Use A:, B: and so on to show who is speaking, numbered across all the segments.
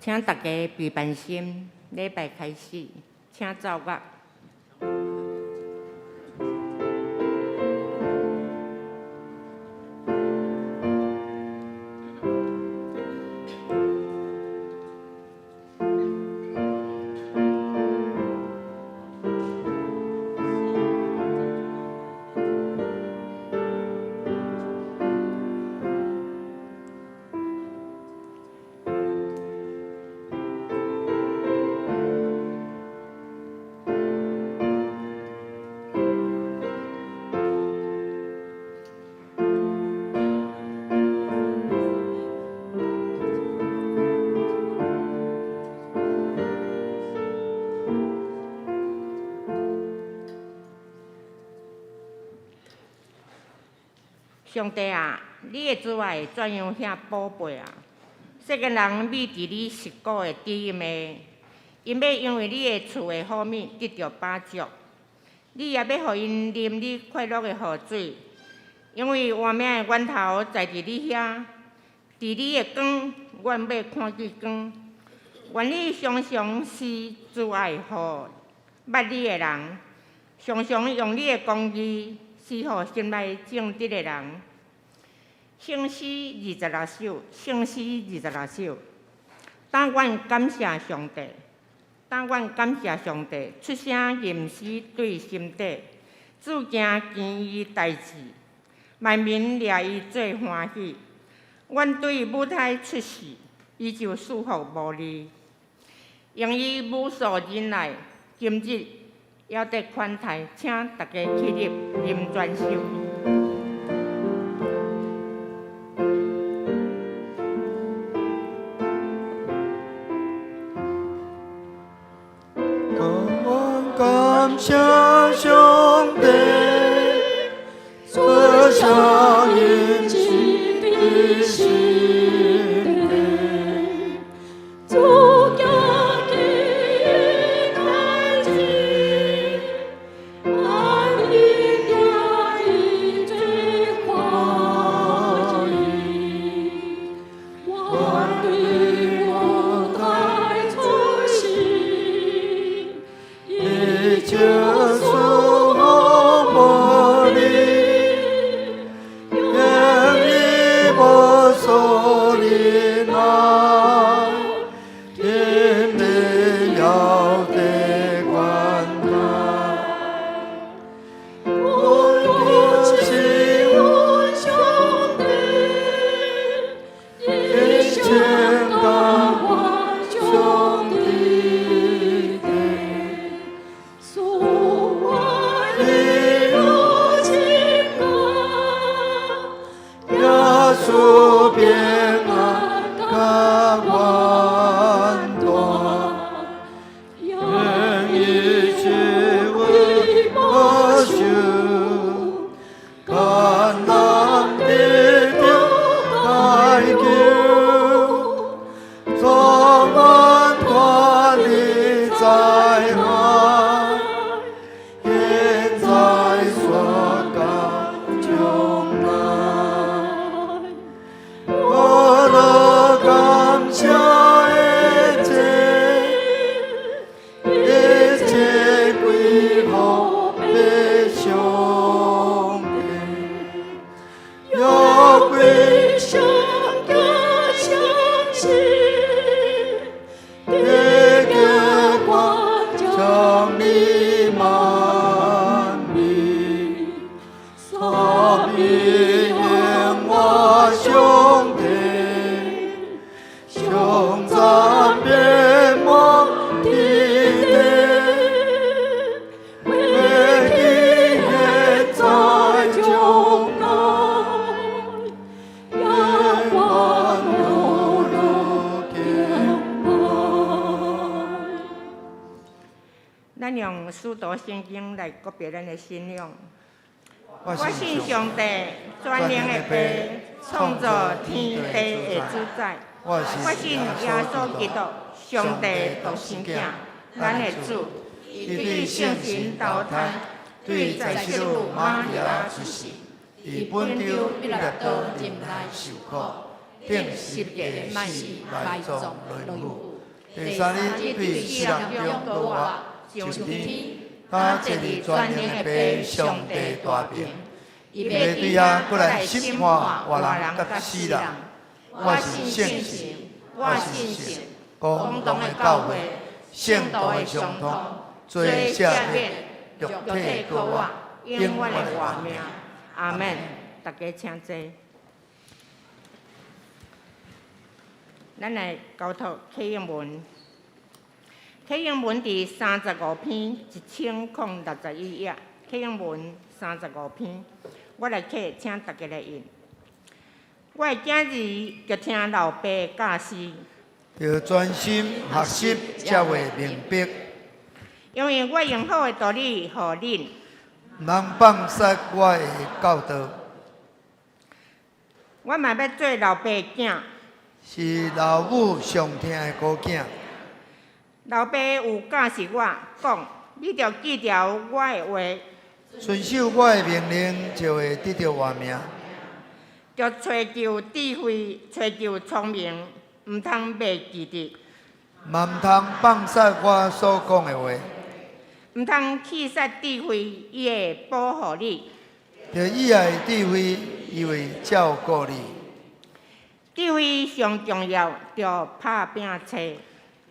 A: 請大家備辦心，禮拜開始，請奏樂。上帝啊，你的慈愛怎樣遐寶貝啊！世間人覕佇你實古的知音的，𪜶欲因為你的賜的好物得著飽足，你也欲予𪜶啉你快樂的河水，因為活命的源頭在佇你遐，佇你的光，阮欲看見光。願你常常施慈愛予捌你的人，常常用你的公義施予心內正直的人。聖詩二十六首，聖詩二十六首。當阮感謝上帝，當阮感謝上帝，出聲吟詩對心底，主行奇異代誌，萬民掠伊做歡喜。阮對母胎出世，伊就賜福無慮，用伊無數忍耐，今日猶得款待，請大家起立，林專修。
B: 感謝上帝，賜下恩賜的心底，主行奇異代誌，萬民掠伊做歡喜，阮對母胎出世，伊就賜福無慮，用伊無數忍耐，今日猶得款待。阮感阮上帝，一切感上帝的，賜我一路情歌，耶穌平安甲阮住，用伊是為無受，艱難得著解救，從阮脫離災害，現在煞到將來。我樂感謝一切，一切歸予父上帝，約歸上加相信，得結果將你萬民，三比耶和上帝，上讚遍滿地地，過去現在將來，永遠樂樂敬拜。
A: 咱用使徒信經來告別咱的信仰。我信上帝，全能的父，創造天地的主宰。我信耶穌基督，上帝獨生囝，咱的主，伊對聖神投胎，對在聖母瑪利亞出世，
B: 佇本丟彼拉多忍耐受苦，釘十字架死埋葬落府，第三日對死人中復活上天，他坐佇全能的父上帝大爿。伊欲對遐閣來審判活人佮死人。我信聖神，
A: 我信聖
B: 公同的教會，聖徒的相通，罪赦免，肉體復活，永遠的活命。
A: 阿門。大家請坐。咱來交託啟應文，啟應文佇35篇1061頁，啟應文三十五篇，我來啟，請大家來印。我的囝兒著聽老爸的教示，
B: 著專心學習，才會明白。
A: 因為我用好的道理予恁，
B: 毋通放捨我的教導。
A: 我嘛欲做老爸的囝，
B: 是老母上疼的孤囝。
A: 老爸有教示我，講你著記牢我的話，
B: 遵守我的命令，就會得著活命。
A: 著揣求智慧，揣求聰明，毋通袂記得。
B: 嘛毋通放捨我所講的話。
A: 毋通棄殺智慧，伊會保護你。
B: 著喜愛智慧，伊會照顧你。
A: 智慧上重要，著拍拚揣。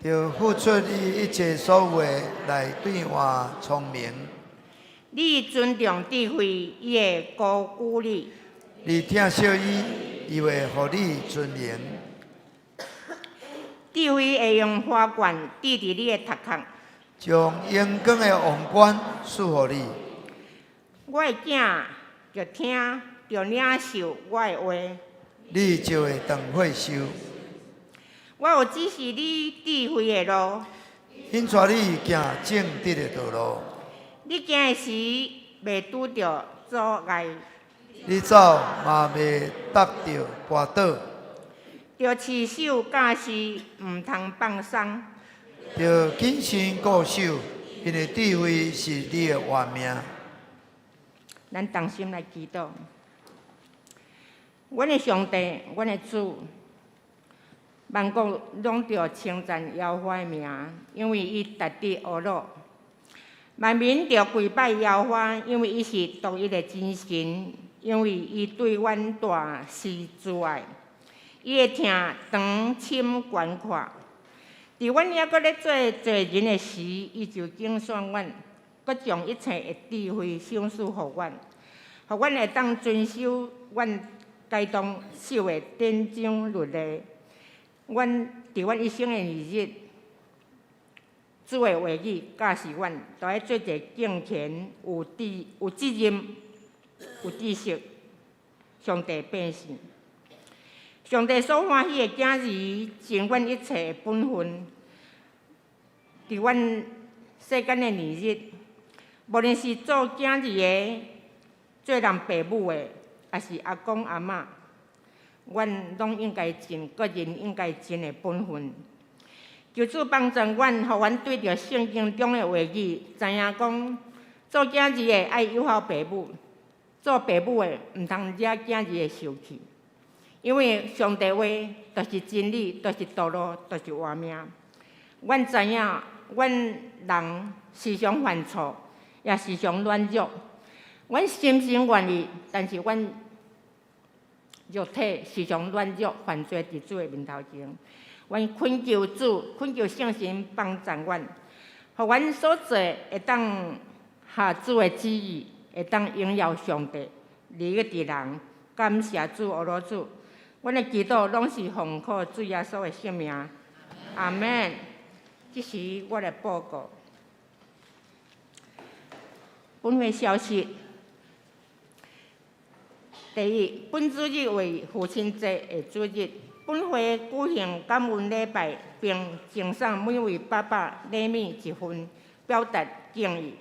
B: 著付出你一切所有的來兌換聰明。
A: 你尊重智慧，伊會高舉你。
B: 你疼惜伊，伊會予你尊榮。
A: 智慧會用花冠戴佇你的頭殼，
B: 將榮光的王冠賜予你。
A: 我的囝，著聽，著領受我的話。
B: 你就會長歲壽。
A: 我有指示你智慧的路，
B: 引帶你行正直的道路。
A: 你行的時袂拄著阻礙。
B: 你走嘛袂觸著跋倒。
A: 著持守教示，毋通放鬆。
B: 著謹慎固守，因為智慧是你的活命。
A: 咱同心來祈禱。阮的上帝，阮的主，萬國攏著稱讚耶和華的名，因為伊值得呵咾。萬民著跪拜耶和華，因為伊是獨一的真神，因為伊對阮大施慈愛。伊的疼長深懸闊。佇阮猶閣咧做罪人的時，伊就揀選阮，閣將一切的智慧賞賜予阮，予阮會當遵守阮該當守的典章律例。阮佇阮一生的年日，主的話語教示阮，著愛做一个敬虔、有智、有責任、有知識上帝百姓。上帝所歡喜的囝兒，盡阮一切的本分。佇阮世間的年日，無論是做囝兒的、做人爸母的，抑是阿公阿嬤，阮攏應該盡個人應該盡的本分。求主幫助阮，予阮對著聖經中的話語，知影講做囝兒的愛友好爸母，做爸母的毋通惹囝兒的受氣。因為上帝話就是真理，就是道路，就是活命。阮知影，阮人時常犯錯，也時常軟弱。阮心誠願意，但是阮肉體時常軟弱，犯罪佇主的面頭前。阮懇求主，懇求聖神幫助阮，予阮所做會當合主的旨意，會當榮耀上帝，利益佇人。感謝主，呵咾主。阮的祈禱攏是奉靠主耶穌的聖名，阿門。這是我的報告。本會消息：第一，本主日為父親節的主日，本會舉行感恩禮拜，並贈送每位爸爸禮物一份，表達敬意。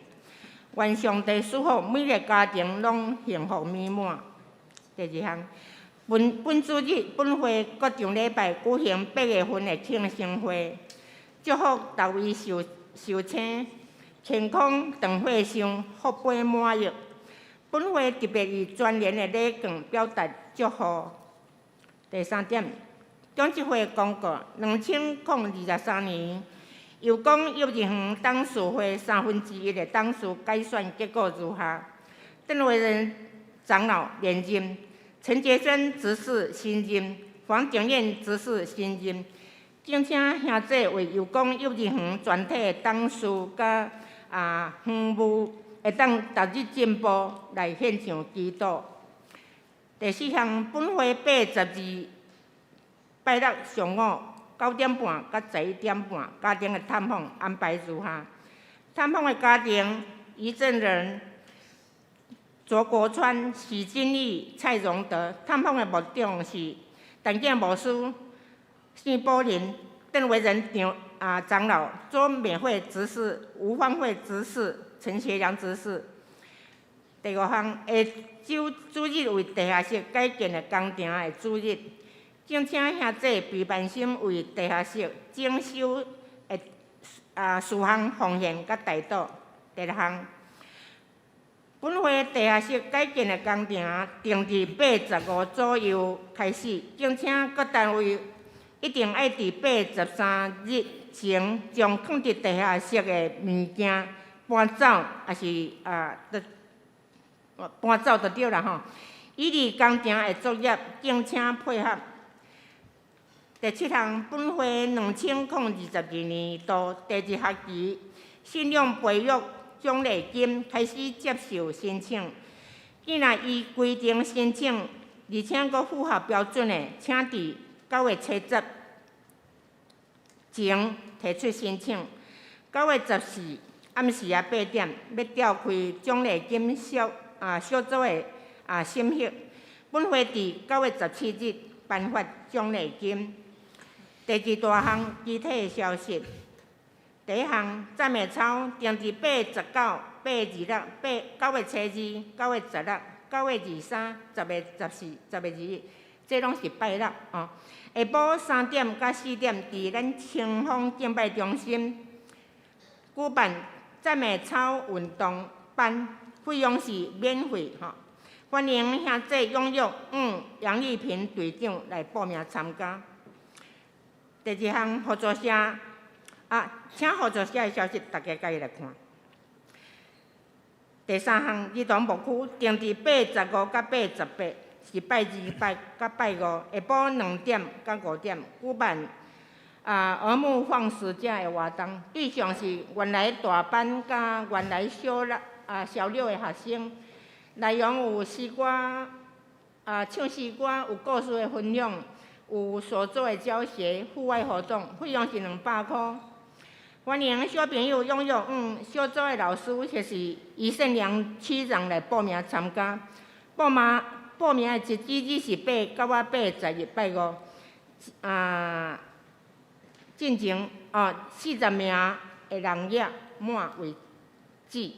A: 願上帝賜福每个家庭攏幸福美滿。第二項。本本主日，本會各場禮拜舉行八月份的慶生會，祝福逐位壽壽星健康長歲壽，福杯滿溢。本會特別以專人的禮券表達祝賀。第三點，長執會公告，2023年祐光幼兒園董事會三分之一的董事改選結果如下：鄧維仁長老連任，陳傑生執事新任，黃景燕執事新任。敬請兄姐為祐光幼兒園全體董事佮園務會當逐日進步來獻上祈禱。第四項，本會8月12拜六上午9點半佮11點半，家庭的探訪安排如下：探訪的家庭，余正仁、卓國川、許金義、蔡榮德；探訪的牧長是陳建牧師、謝寶林、鄧維仁長老、周美惠執事、吳芳惠執事、陳學良執事。第五項，下週主日為地下室改建的工程的主日，敬請兄弟備辦心為地下室整修的事項奉獻佮代禱。第六項，本會地下室改建的工程定佇8月15左右開始，敬請各單位一定愛佇8月13日前將囥佇地下室的物件搬走，抑是搬走就對啦吼。以利工程的作業，敬請配合。第七項，本會2022年度第二學期信仰培育獎勵金開始接受申請。既若依規定申請，而且閣符合標準的，請佇9月7日前提出申請。9月14暗時8點，欲召開獎勵金小組的審核。本會佇9月17日頒發獎勵金。第二大項，具體的消息。第一項，讚美操定佇8月19、8月26、9月初二、9月16、9月23、10月14、10月21，這攏是拜六哦。下晡3點佮4點，佇咱清風敬拜中心舉辦讚美操運動班，費用是免費吼。歡迎兄弟踴躍向楊麗萍隊長來報名參加。第二項，合作社請合作社的消息，大家共伊來看。第三項，兒童牧區定佇8月15佮8月18，是拜二拜佮拜五，下晡2點到5點舉辦兒牧放暑假的活動，對象是原來大班佮原來小六的學生，內容有詩歌唱詩歌，有故事的分享，有手作的教學、戶外活動，費用是200箍。歡迎小朋友踴躍向小組的老師或是余勝良區長來報名參加。報名的截止日是9月8月11拜五。進前40名的人額滿為止。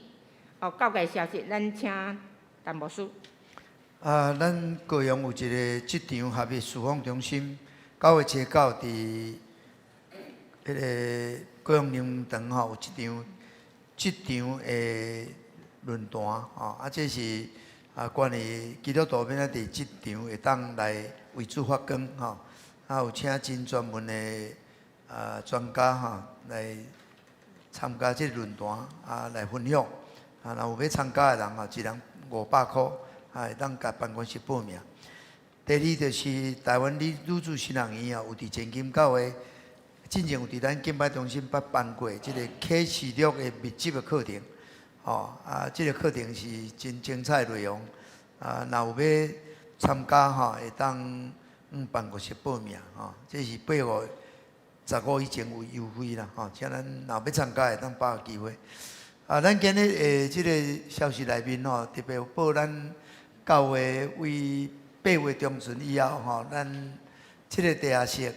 A: 告解消息，咱請陳牧師。
B: 咱高雄有一个職場合一事奉中心，9月初9佇彼个高雄靈堂吼，有一場職場的論壇吼，這是關於基督徒欲按怎佇職場會當來為主發光吼，有請真專門的專家吼來參加這個論壇來分享，若有欲參加的人吼，一人500箍。會當共辦公室報名。第二就是台灣女子神學院啊，有佇前金教會，進前有佇咱敬拜中心捌辦過這個啟示錄的密集的課程，吼這個課程是真精彩內容，若有欲參加吼，會當向辦公室報名吼，這是8月15以前有優惠啦，吼，請咱若欲參加會當把握機會。咱今日的這個消息內面吼，特別有報咱教會為8月中旬以後吼，咱這个地下室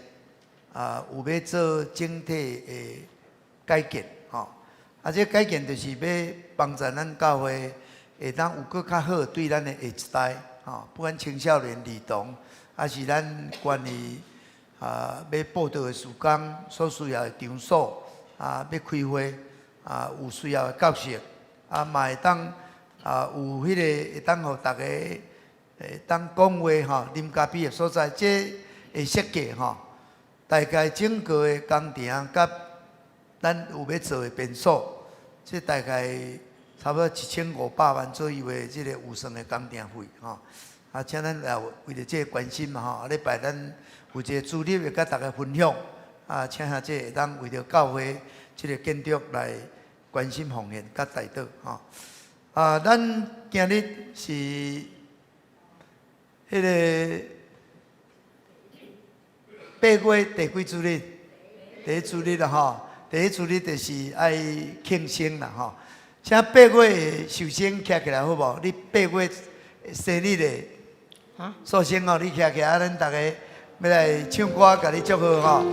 B: 有欲做整體的改建吼。這個改建就是欲幫助咱教會會當有閣較好對咱的下一代吼，不管青少年、兒童，抑是咱關於欲佈道的事工所需要的場所欲開會有需要的教室嘛會當有彼個會當予逐家會當講話吼、啉咖啡的所在，這個設計吼。大概整個的工程佮咱有欲做的便所，這大概差不多1500萬左右的這個預算的工程費吼。啊，請咱來為著這個關心嘛吼，啊，禮拜咱有一個主日會佮大家分享，啊，請兄姐會當為著教會這個建築來關心奉獻佮代禱吼。啊，咱今日是彼个八月第幾主日？第一主日啦吼，第一主日就是愛慶生啦吼。請八月的壽星徛起來好無？你八月生日的壽星哦，你徛起來，啊，咱逐家欲來唱歌，共你祝賀吼。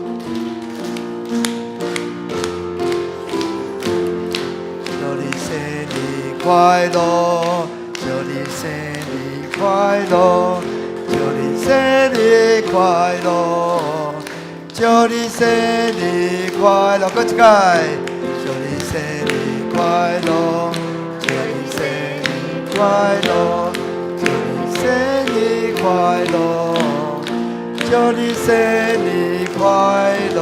B: 祝你生日快樂，祝你生日快樂，祝你生日快樂，祝你生日快樂，閣一擺，祝你生日快樂，祝你生日快樂，祝你生日快樂，祝你生日快樂。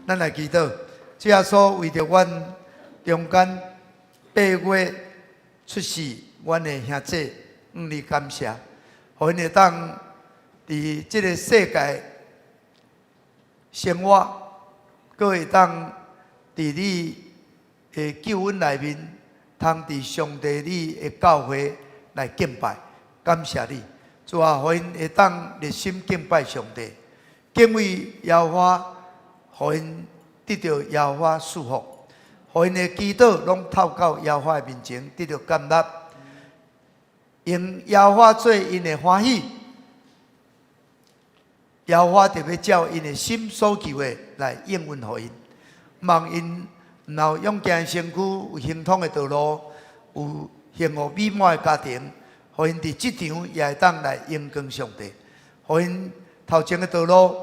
B: 咱來祈禱，主耶穌為著阮中間八月出世，阮的兄姊，向你感謝，予𪜶會當佇這个世界生活，閣會當佇你的救恩內面，通佇上帝你的教會來敬拜，感謝你，主啊，予𪜶會當熱心敬拜上帝，敬畏耶和華，予𪜶得著耶和華賜福，予𪜶的祈禱攏透到耶和華的面前，得著接納，用耶和華做𪜶的歡喜，耶和華就欲照𪜶的心所求的來應允予𪜶，望𪜶若有勇健的身軀，有亨通的道路，有幸福美滿的家庭，予𪜶佇職場也會當來榮光上帝，予𪜶頭前的道路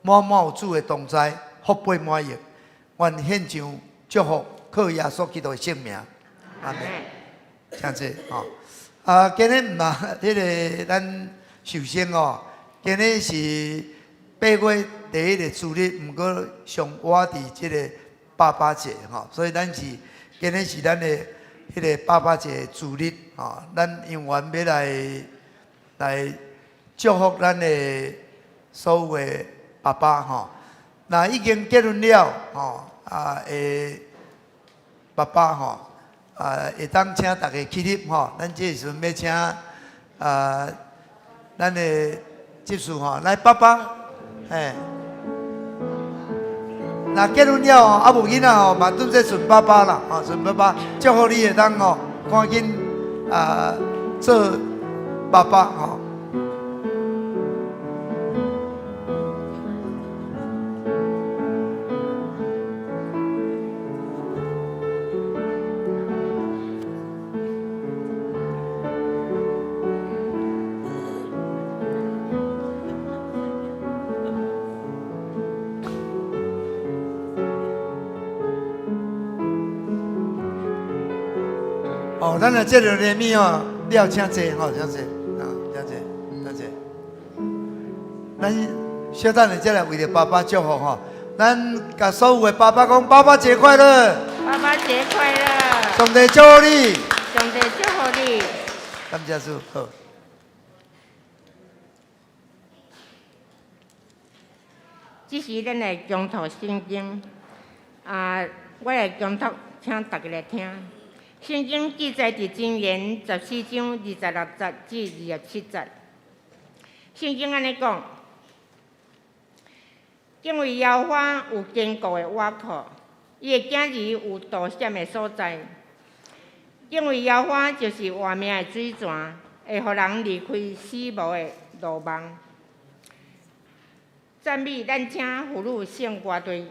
B: 滿滿有主的同在，福杯滿溢。願獻上祝福，靠耶穌基督的聖名，阿門。請坐吼。啊，今日毋嘛，彼个咱壽星哦，今日是八月第一个主日，毋過上倚佇這个爸爸節吼，所以咱是今日是咱的彼个爸爸節的主日吼，咱永遠欲來祝福咱的所有的爸爸吼。若已經結婚了吼，啊，的爸爸吼，啊，會當請大家起立吼。咱這時陣欲請啊，咱的執事吼，來爸爸，嘿。若結婚了吼，猶無囡仔吼，嘛拄則順爸爸啦，吼，順爸爸，祝福你會當吼，趕緊啊做爸爸吼。哦，咱來這個禮物哦，了請坐吼，請坐，啊，請坐，請坐。咱小等下才來為著爸爸祝福吼，咱共所有的爸爸講，爸爸節快樂！
A: 爸爸節快樂！
B: 上帝祝福你！
A: 上帝祝福你！
B: 感謝主，好。
A: 這時咱來誦讀聖經，啊，我來誦讀，請大家來聽。聖經記載佇箴言14章26節至27節。聖經按呢講：敬畏耶和華有堅固的倚靠，伊的囝兒有躲閃的所在。敬畏耶和華就是活命的水泉，會予人離開死亡的羅網。讚美咱請婦女聖歌隊。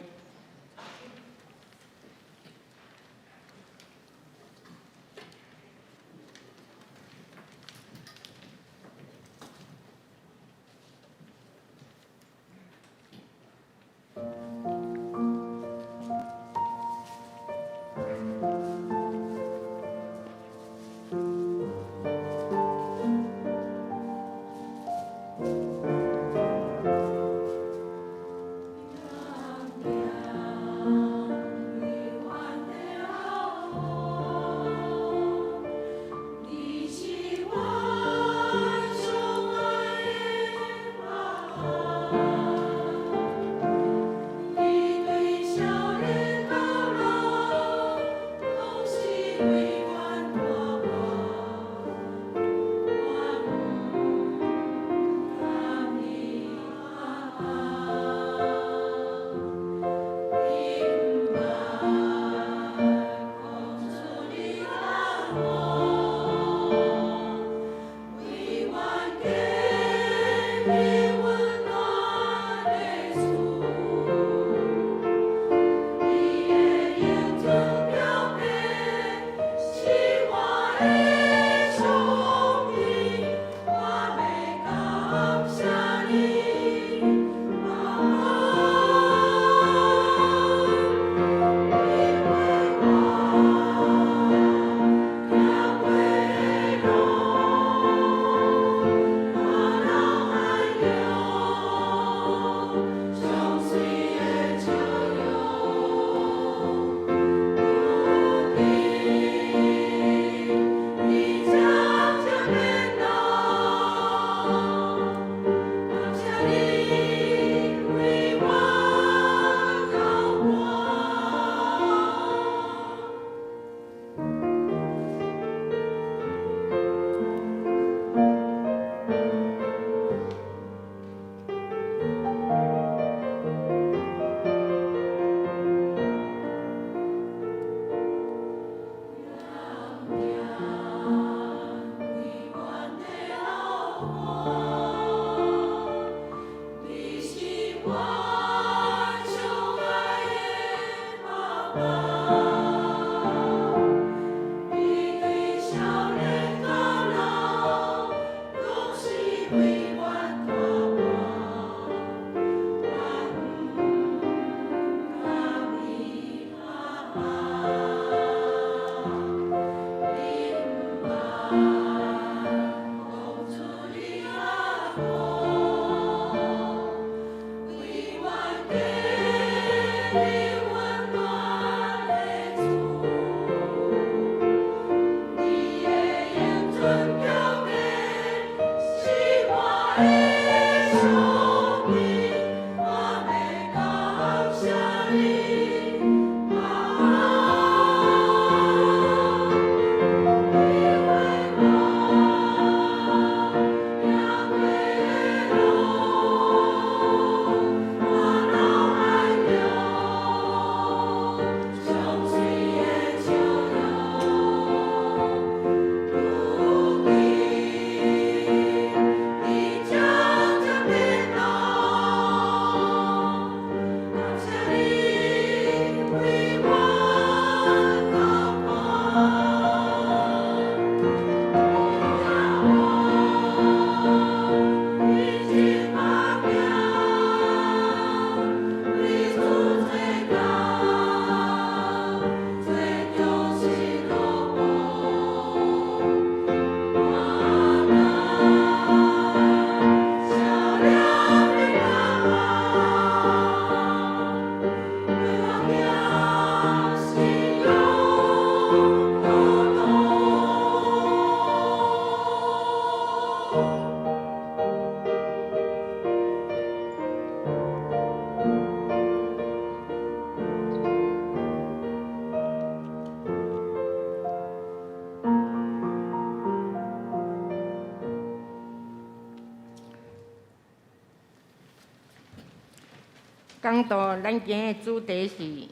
A: 講道咱今日主題是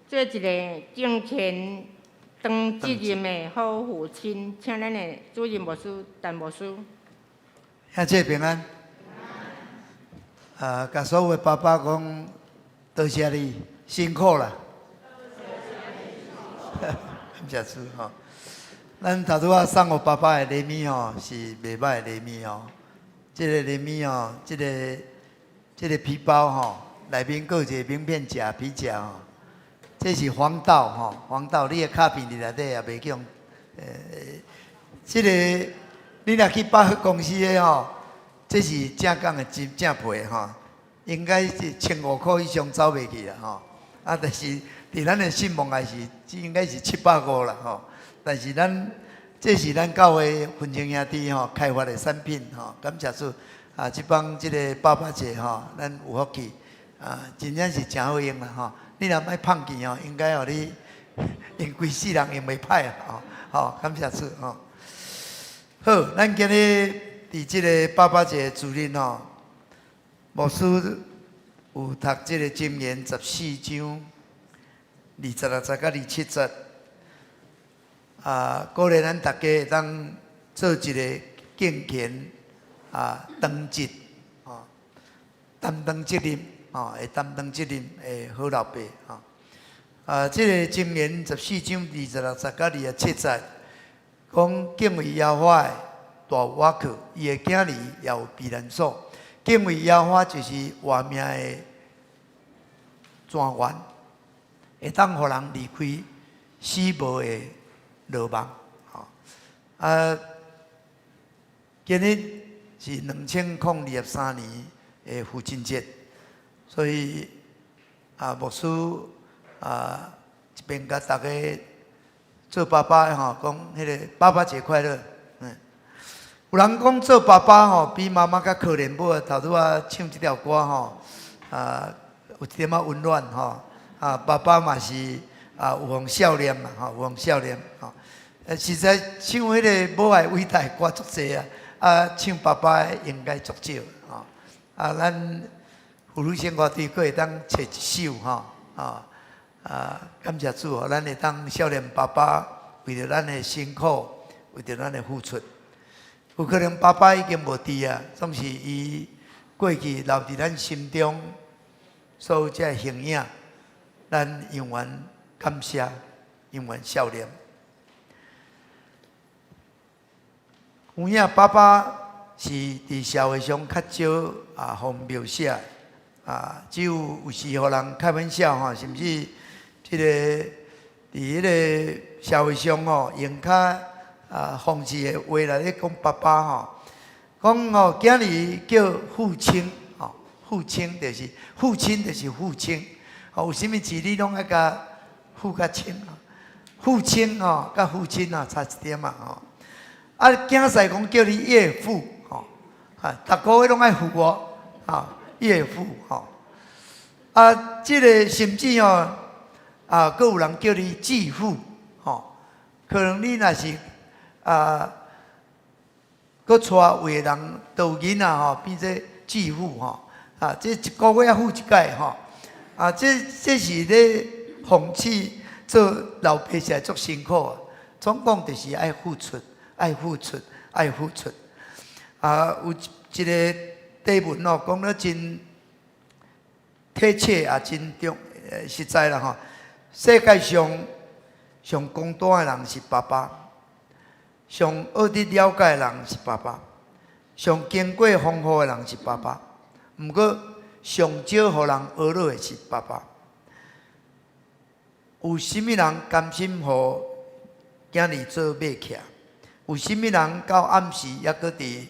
A: 做一个敬虔擔責任的好父親，請咱的主任牧師陳牧師。
B: 兄姊平安。啊，共所有的爸爸講，多謝你辛苦啦。感謝主吼。咱頭拄仔送予爸爸的禮物吼，是袂䆀的禮物吼。這个禮物吼，這個皮包吼，內面閣有一個名片夾皮夾吼。這是黃豆吼，黃豆你的卡片佇內底也袂去予。這个你若去百貨公司的吼，這是正港的真正皮吼，應該是1500塊以上走袂去啦吼。啊，但是佇咱的信望也是應該是750啦吼。但是咱這是咱教會分清兄弟吼開發的產品吼，感謝主啊！這擺這个爸爸節吼，咱有福氣啊，真正是誠好用啦吼。你若欲放棄吼，應該予你用規世人用袂歹吼。好，感謝主吼。好，咱今日佇這个爸爸節主日吼，牧師有讀這個箴言14章26節佮27節。啊，鼓勵咱逐家會當做一个敬虔啊、當責吼、擔當責任吼，會擔當責任的好老爸吼。啊，這个箴言十四章二十六節佮27節，講敬畏耶和華的大有倚靠，伊的囝兒也有避難所。敬畏耶和華就是活命的泉源，會當予人離開死無的羅網。吼啊！今日是2023年的父親節，所以啊，牧師啊，這邊共逐家做爸爸的吼，講彼个爸爸節快樂。有人講做爸爸吼，比媽媽較可憐，無頭拄仔唱這條歌吼，啊，有一點仔溫暖吼。啊，爸爸嘛是啊，有予數念嘛吼，有予數念吼。實在唱彼个母愛偉大歌足濟啊，啊，唱爸爸的應該足少吼。啊，咱婦女聖歌隊閣會當揣一首吼，啊啊，感謝主，予咱會當數念爸爸為著咱的辛苦，為著咱的付出。有可能爸爸已經無佇啊，總是伊過去留佇咱心中所有這形影，咱永遠感謝，永遠數念。有影爸爸是佇社會上較少啊，予描寫啊，只有有時予人開玩笑吼，甚至這个佇彼个社會上吼，用較啊諷刺的話來咧講爸爸吼，講吼囝兒叫父親吼，父親就是父親就是父親，吼有啥物字你攏愛共付較清，父親吼佮父親啊差一點仔吼。啊，囝婿講叫你岳父吼，啊，逐个月攏愛付哦，啊，岳父吼。啊，這个甚至吼，啊，閣有人叫你繼父吼，可能你若是啊，閣娶有的人都有囡仔吼，變做繼父吼，啊，這一个月愛付一擺吼，啊，這是咧諷刺做老爸實在足辛苦啊，總講就是愛付出。愛付出，愛付出。啊，有一个短文哦，講得真貼切也真中，實在啦吼。世界上上孤單的人是爸爸，上愛得了解的人是爸爸，上經過風雨的人是爸爸。毋過上少予人呵咾的是爸爸。有啥物人甘心予囝兒做馬騎？有啥物人到暗時猶閣佇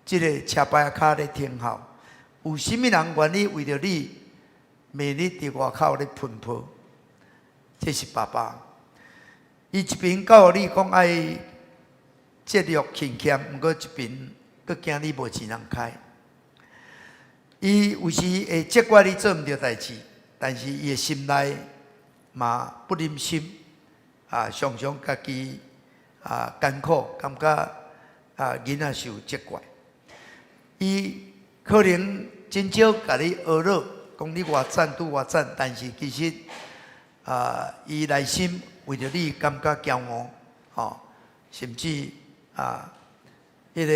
B: 這个車牌跤咧停候？有啥物人願意為著你，暝日佇外口咧奔波？這是爸爸。伊一邊教育你講愛節約勤儉，毋過一邊閣驚你無錢通開。伊有時會責怪你做毋著代誌，但是伊的心內嘛不忍心啊，常常家己啊艱苦，感覺啊囡仔受責怪。伊可能真少共你呵咾，講你偌讚拄偌讚，但是其實啊，伊內心為著你感覺驕傲，吼，甚至啊，彼个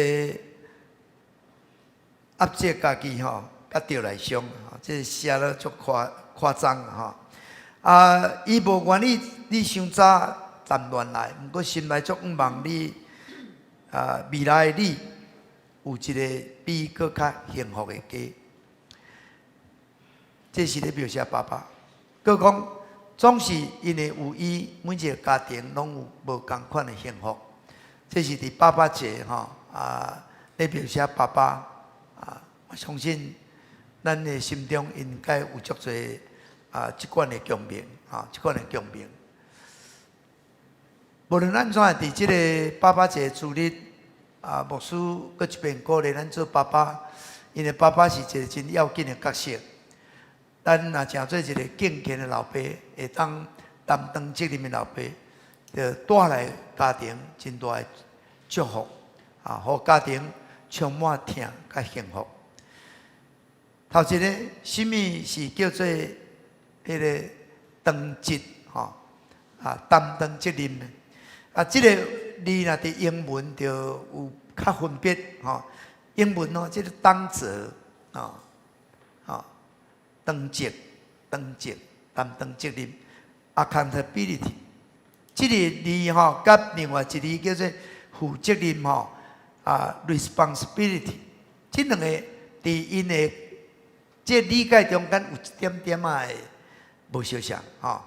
B: 壓制家己吼，佮著內傷，吼，這寫得足誇誇張吼。啊，伊無願意你傷早談戀愛，毋過心內足向望你啊，未來的你有一個比伊閣較幸福的家。這是咧描寫爸爸。閣講總是因為有伊，每一個家庭攏有無仝款的幸福。這是佇爸爸節吼啊，咧描寫爸爸啊，我相信咱的心中應該有足濟啊，這款的共鳴，吼，這款的共鳴。無論按怎，佇這个爸爸節主日，啊，牧師閣一遍鼓勵咱做爸爸，因為爸爸是一个真要緊的角色。咱若成做一个敬虔的老爸，會當擔當責任的老爸，就帶來家庭真大的祝福，啊，予家庭充滿疼佮幸福。頭一个，啥物是叫做彼个當責吼？啊，擔當責任的。啊，這个字若佇英文就有較分別吼。英文哦，這个當責，吼，吼，當責、當責、擔當責任，accountability。這个字吼，佮另外一个字叫做負責任吼，啊，responsibility。這兩个佇𪜶的這理解中間有一點點仔的無相像吼。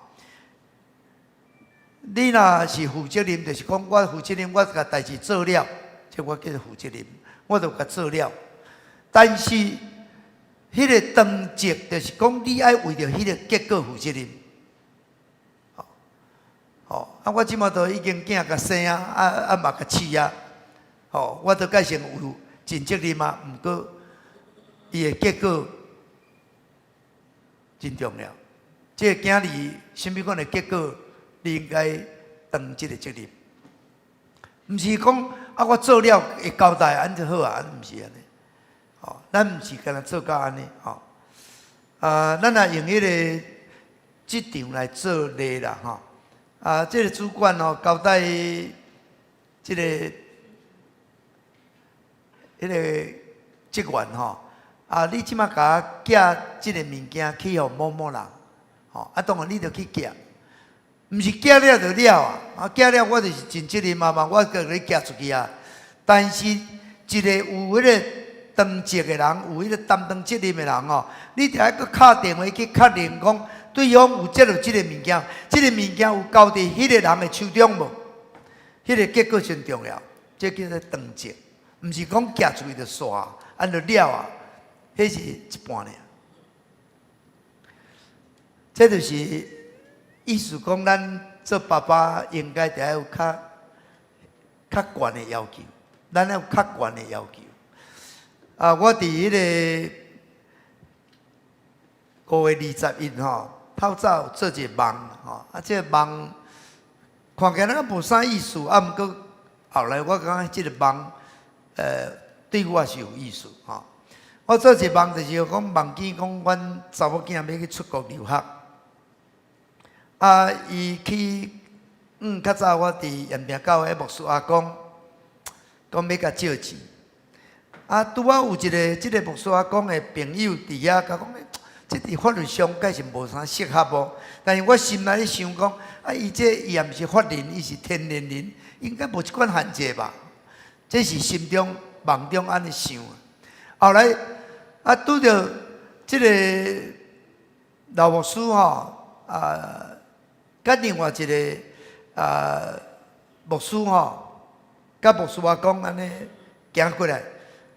B: 你若是負責任，就是講我負責任，我共代誌做了，這我叫做負責任，我就共做了。但是，彼个當責就是講你愛為著彼个結果負責任。吼，啊，我這馬都已經囝共生啊，啊啊嘛共飼啊，吼，我都改成有盡責任啊。毋過，伊的結果真重要。這个囝兒啥物款的結果，你應該擔這个責任。毋是講啊，我做了會交代，按就好啊，毋是按呢。吼，咱毋是干焦做到按呢，吼。啊，咱若用彼个職場來做例啦，吼。啊，這个主管哦，交代這个彼个職員吼，啊，你這馬共我寄這个物件去予某某人，吼，啊，當然你著去寄，毋是寄了就了啊，啊，寄了我就是盡責任嘛嘛，我共你寄出去啊。但是一个有彼个當責的人，有彼个擔當責任的人哦，你著愛閣敲電話去確認講，對方有接著這个物件，這个物件有交佇彼个人的手中無？彼个結果真重要，這叫做當責，毋是講寄出去就煞，按就了啊，彼是一半爾。這就是意思講，咱做爸爸應該著愛有較較懸的要求，咱愛有較懸的要求。啊，我佇彼个5月21吼，透早做一個夢吼，啊，這个夢看起來敢無啥意思，啊，毋過後來我感覺這个夢，對我是有意思吼。我做一個夢，就是講夢見講阮查某囝欲去出國留學，啊，伊去，較早我佇延平教會牧師阿公，講欲共借錢，啊，拄仔有一个這个牧師阿公的朋友佇遐，共講，這佇法律上該是無啥適合無，但是我心內咧想講，啊，伊這伊也毋是法人，伊是天然人，應該無這款限制吧？這是心中夢中按呢想。後來啊，拄著這个老牧師吼，啊，佮另外一个啊牧師吼，佮牧師阿公按呢行過來，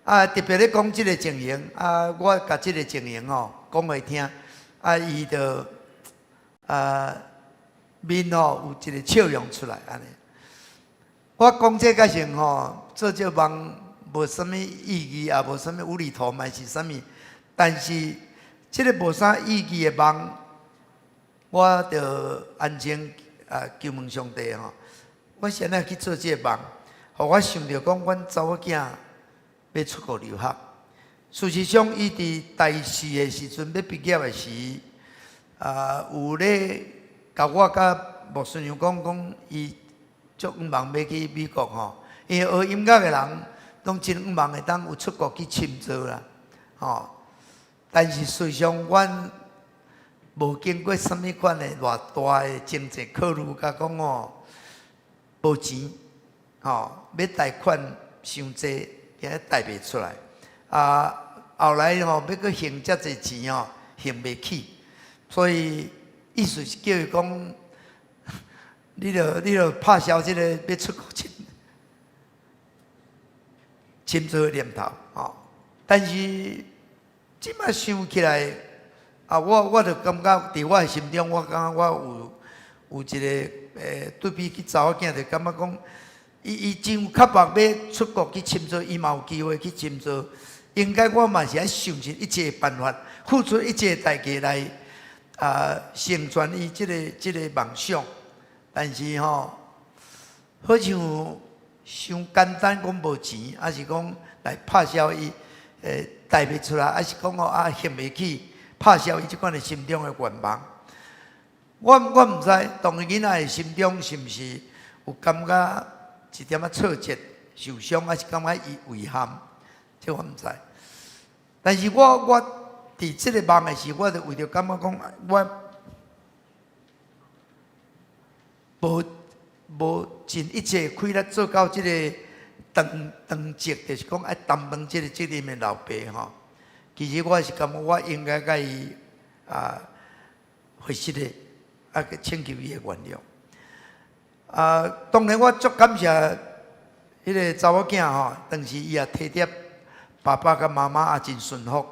B: 啊，特別咧講這个情形，啊，我共這个情形吼講予伊聽，啊，伊就啊面吼有一个笑容出來按呢。我講這個時吼，做這夢無啥物意義，也無啥物無厘頭嘛是啥物，但是這个無啥意義的夢，我就安靜啊求問上帝吼，我是按怎去做這个夢，予我想著講，阮查某囝欲出國留學，事實上，伊佇大四的時陣欲畢業的時，有咧共我佮牧師娘講講，伊足向望欲去美國吼，因為學音樂的人攏真向望會當有出國去深造啦，吼。但是事實上，阮無經過啥物款的偌大的經濟考慮，佮講吼，無錢，吼，欲貸款傷濟，驚貸袂出來。後來吼，欲閣還遮濟錢吼，還袂起，所以意思是叫伊講，你著拍消這個欲出國深造的念頭，吼。但是這擺想起來，我就感覺佇我的心中，我感覺我有一個對比去查某囝，就感覺講，伊真有渴望欲出國去深造，伊嘛有機會去深造。應該我嘛是愛想盡一切辦法，付出一切代價來成全伊這個夢想。但是吼，好像傷簡單講無錢，抑是講來拍消伊貸袂出來，抑是講吼還袂起，拍消伊這款的心中的願望。我毋知，當囡仔的心中是毋是有感覺一點仔挫折、受傷，抑是感覺伊遺憾，這我毋知。但是我佇這個夢的時，我就為著感覺講，我無盡一切氣力做到這個當當責，就是講愛擔當這個責任的老爸吼。其實我是感覺我應該共伊回實的，請求伊的原諒。當然我足感謝彼個查某囝吼，當時伊也體貼爸爸佮媽媽也真順服，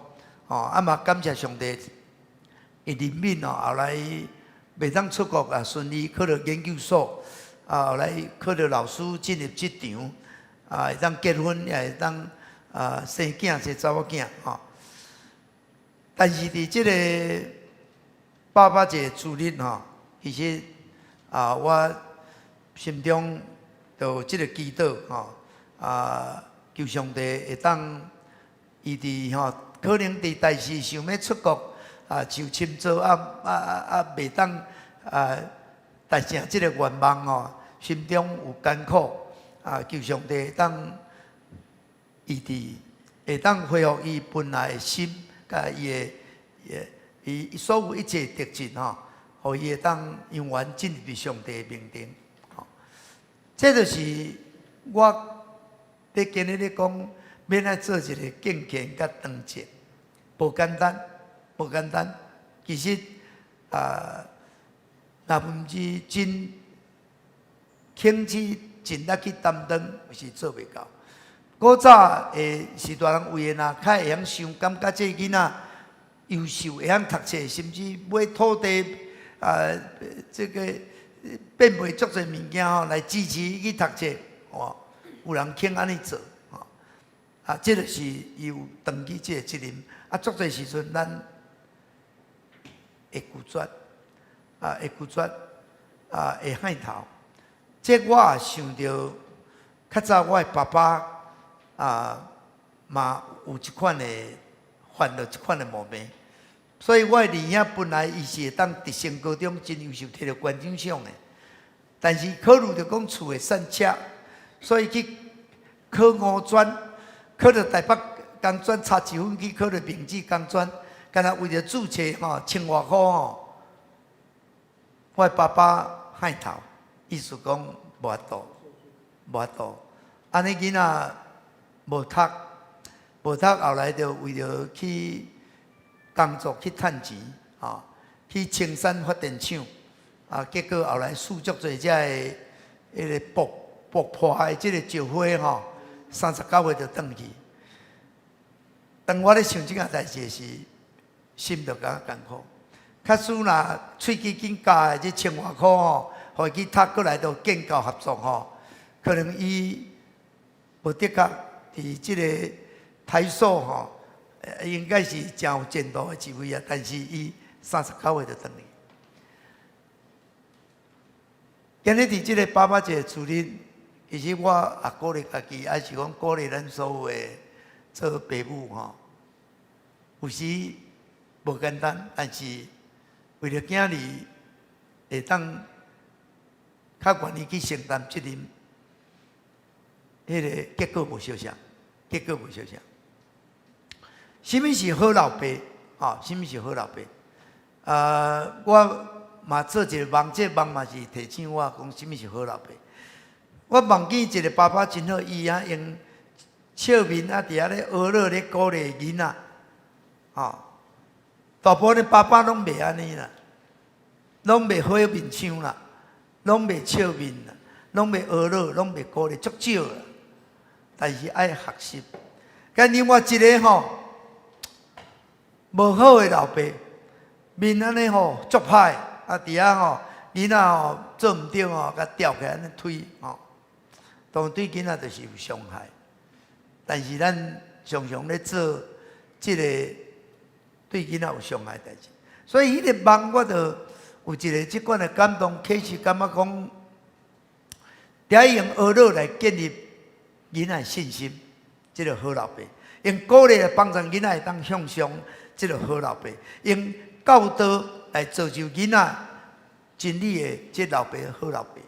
B: 吼，嘛感謝上帝，伊憐憫哦，後來袂當出國啊，順利考著研究所，後來考著老師進入職場，會當結婚，也會當生囝生查某囝吼。但是佇這個爸爸節主日吼，其實我心中就有這個祈禱吼，求上帝會當伊佇吼，可能佇大四想欲出國受深造袂當達成這個願望吼，心中有艱苦求上帝會當伊佇會當恢復伊本來的心，佮伊的伊所有一切特質吼，予伊會當永遠進入上帝的面頂。吼，這就是我佇今日咧講，欲按怎做一個敬虔佮當責，無簡單，無簡單。其實若毋是真肯去盡力去擔當，是做袂到。古早的序大人為的若較會曉想，感覺這個囡仔優秀，會曉讀冊，甚至買土地這個變賣足濟物件吼，來支持伊去讀冊，哦，有人肯按呢做，吼，這就是伊有擔起這個責任。足濟時陣咱會拒絕，會拒絕，會害頭。這我也想著，較早我的爸爸嘛有這款的犯著這款的毛病，所以我的二兄本來伊是會當直升高中真優秀，摕著縣長賞的，但是考慮著講厝會散赤，所以去考五專，考著台北工專差一分去考著明志工專，敢若為著注冊吼千外箍吼，我的爸爸害頭，意思講無法度，無法度，按呢囡仔無讀，無讀，後來就為著去工作去趁錢，吼，去青山發電廠，結果後來試足濟遮的彼個爆破的這個石灰吼，39歲就轉去。當我咧想這件代誌的時，心就感覺艱苦。假使若喙齒緊咬的這千外箍吼，予伊去讀，閣來到建教合作吼，可能伊無的確佇這個台塑吼，應該是誠有前途的一位啊。但是伊39歲就轉去。今日佇這個爸爸節主日，其實我也鼓勵家己，抑是講鼓勵咱所有的做爸母吼，有時無簡單，但是為著囝兒會當較願意去承擔責任，彼個結果無相像，結果無相像。啥物是好老爸？吼，啥物是好老爸？我嘛做一個夢，這個夢嘛是提醒我講，啥物是好老爸。我夢見一個爸爸真好，伊啊用笑面啊，佇遐咧呵咾咧鼓勵囡仔，吼。大部分爸爸攏袂按呢啦，攏袂好面相啦，攏袂笑面啦，攏袂呵咾，攏袂鼓勵，足少啦。但是愛學習。佮另外一個吼，無好的老爸，面按呢吼足歹，啊佇遐吼囡仔吼做毋著吼，共吊起來按呢推吼，當然對囡仔就是有傷害。但是咱常常咧做這個對囡仔有傷害代誌，所以彼個夢我就有一個這款的感動，啟示感覺講，著愛用呵咾來建立囡仔的信心，這個好老爸；用鼓勵來幫助囡仔會當向上，這個好老爸；用教導來造就囡仔真理的這老爸好老爸；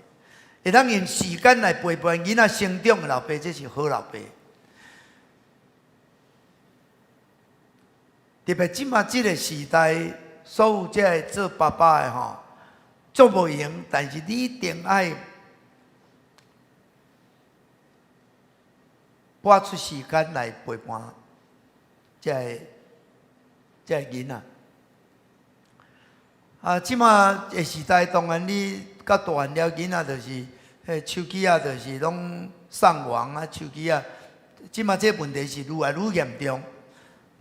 B: 會當用時間來陪伴囡仔成長的老爸，這是好老爸。特別這馬這個時代，所有這個做爸爸的吼，足無閒，但是你一定愛撥出時間來陪伴這個囡仔。啊，這馬的時代，當然你較大漢了，囡仔就是彼手機啊，就是攏上網啊，手機啊，這馬這個問題是愈來愈嚴重。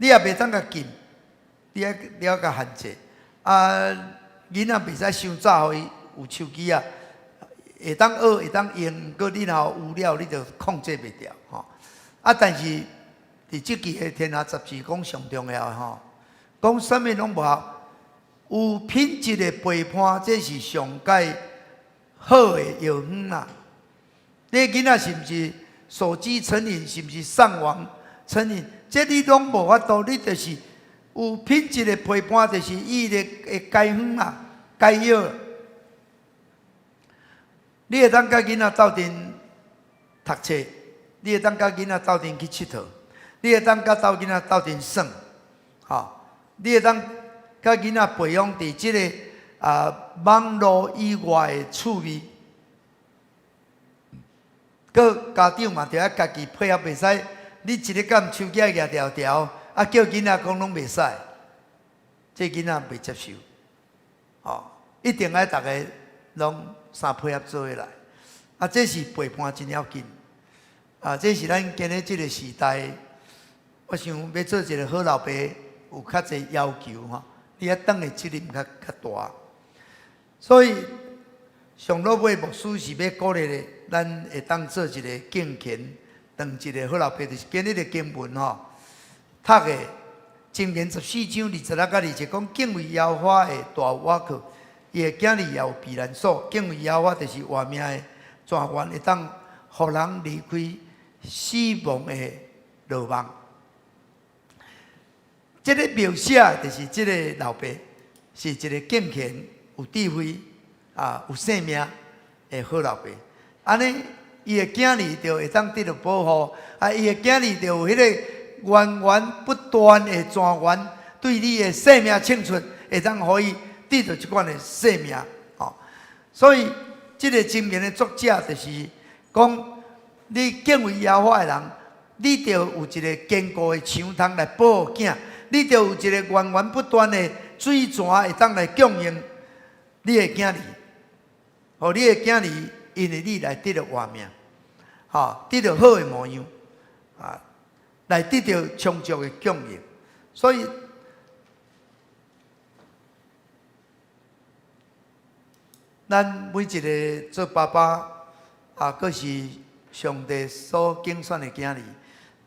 B: 你也袂當共禁，你愛共限制。啊，囡仔袂使傷早予伊有手機啊，會當學會當用，毋過你若有了，你就控制袂牢吼。啊，但是佇這期的《天下雜誌》講上重要的吼，講啥物攏無效，有品質的陪伴，這是上蓋好的藥方啦。你囡仔是毋是手機成癮，是毋是上網成癮？這你攏無法度，你就是有品質的陪伴，就是伊的解方啦，解藥。你會當佮囡仔鬥陣讀冊，你會當佮囡仔鬥陣去𨑨迌，你會當佮鬥囡仔鬥陣耍，吼，你會當佮囡仔培養佇這个網路以外的趣味。閣家長嘛，著愛家己配合，袂使。你一日共手機舉牢牢，啊叫囡仔講攏袂使，這囡仔袂接受，哦，一定愛逐个攏相配合做伙來，啊，這是陪伴真要緊，啊，這是咱今日這个時代，我想欲做一个好老爸，有較濟要求吼，你愛擔的責任較較大，所以上落尾牧師是欲鼓勵的，咱會當做一个敬虔。當一个好老爸，就是今日的經文吼，讀的箴言14章26佮20節講敬畏耶和華的大有倚靠，伊的囝兒也有避難所。敬畏耶和華就是活命的泉源，會當予人離開死亡的羅網。這个描寫就是這个老爸是一个敬虔、有智慧、有生命的好老爸。按呢，伊的囝兒就會當得著保護，啊，伊的囝兒就有彼個源源不斷的泉源，對你的生命青春，會當予伊得著這款的生命，吼。所以，這個箴言的作者就是講，你敬畏耶和華的人，你就有一個堅固的牆通來保護囝，你就有一個源源不斷的水泉會當來供應你的囝兒，予你的囝兒因為你來得著活命。吼，得著好的模樣，啊，來得著充足的供應。所以，咱每一个做爸爸，啊，閣是上帝所揀選的囝兒，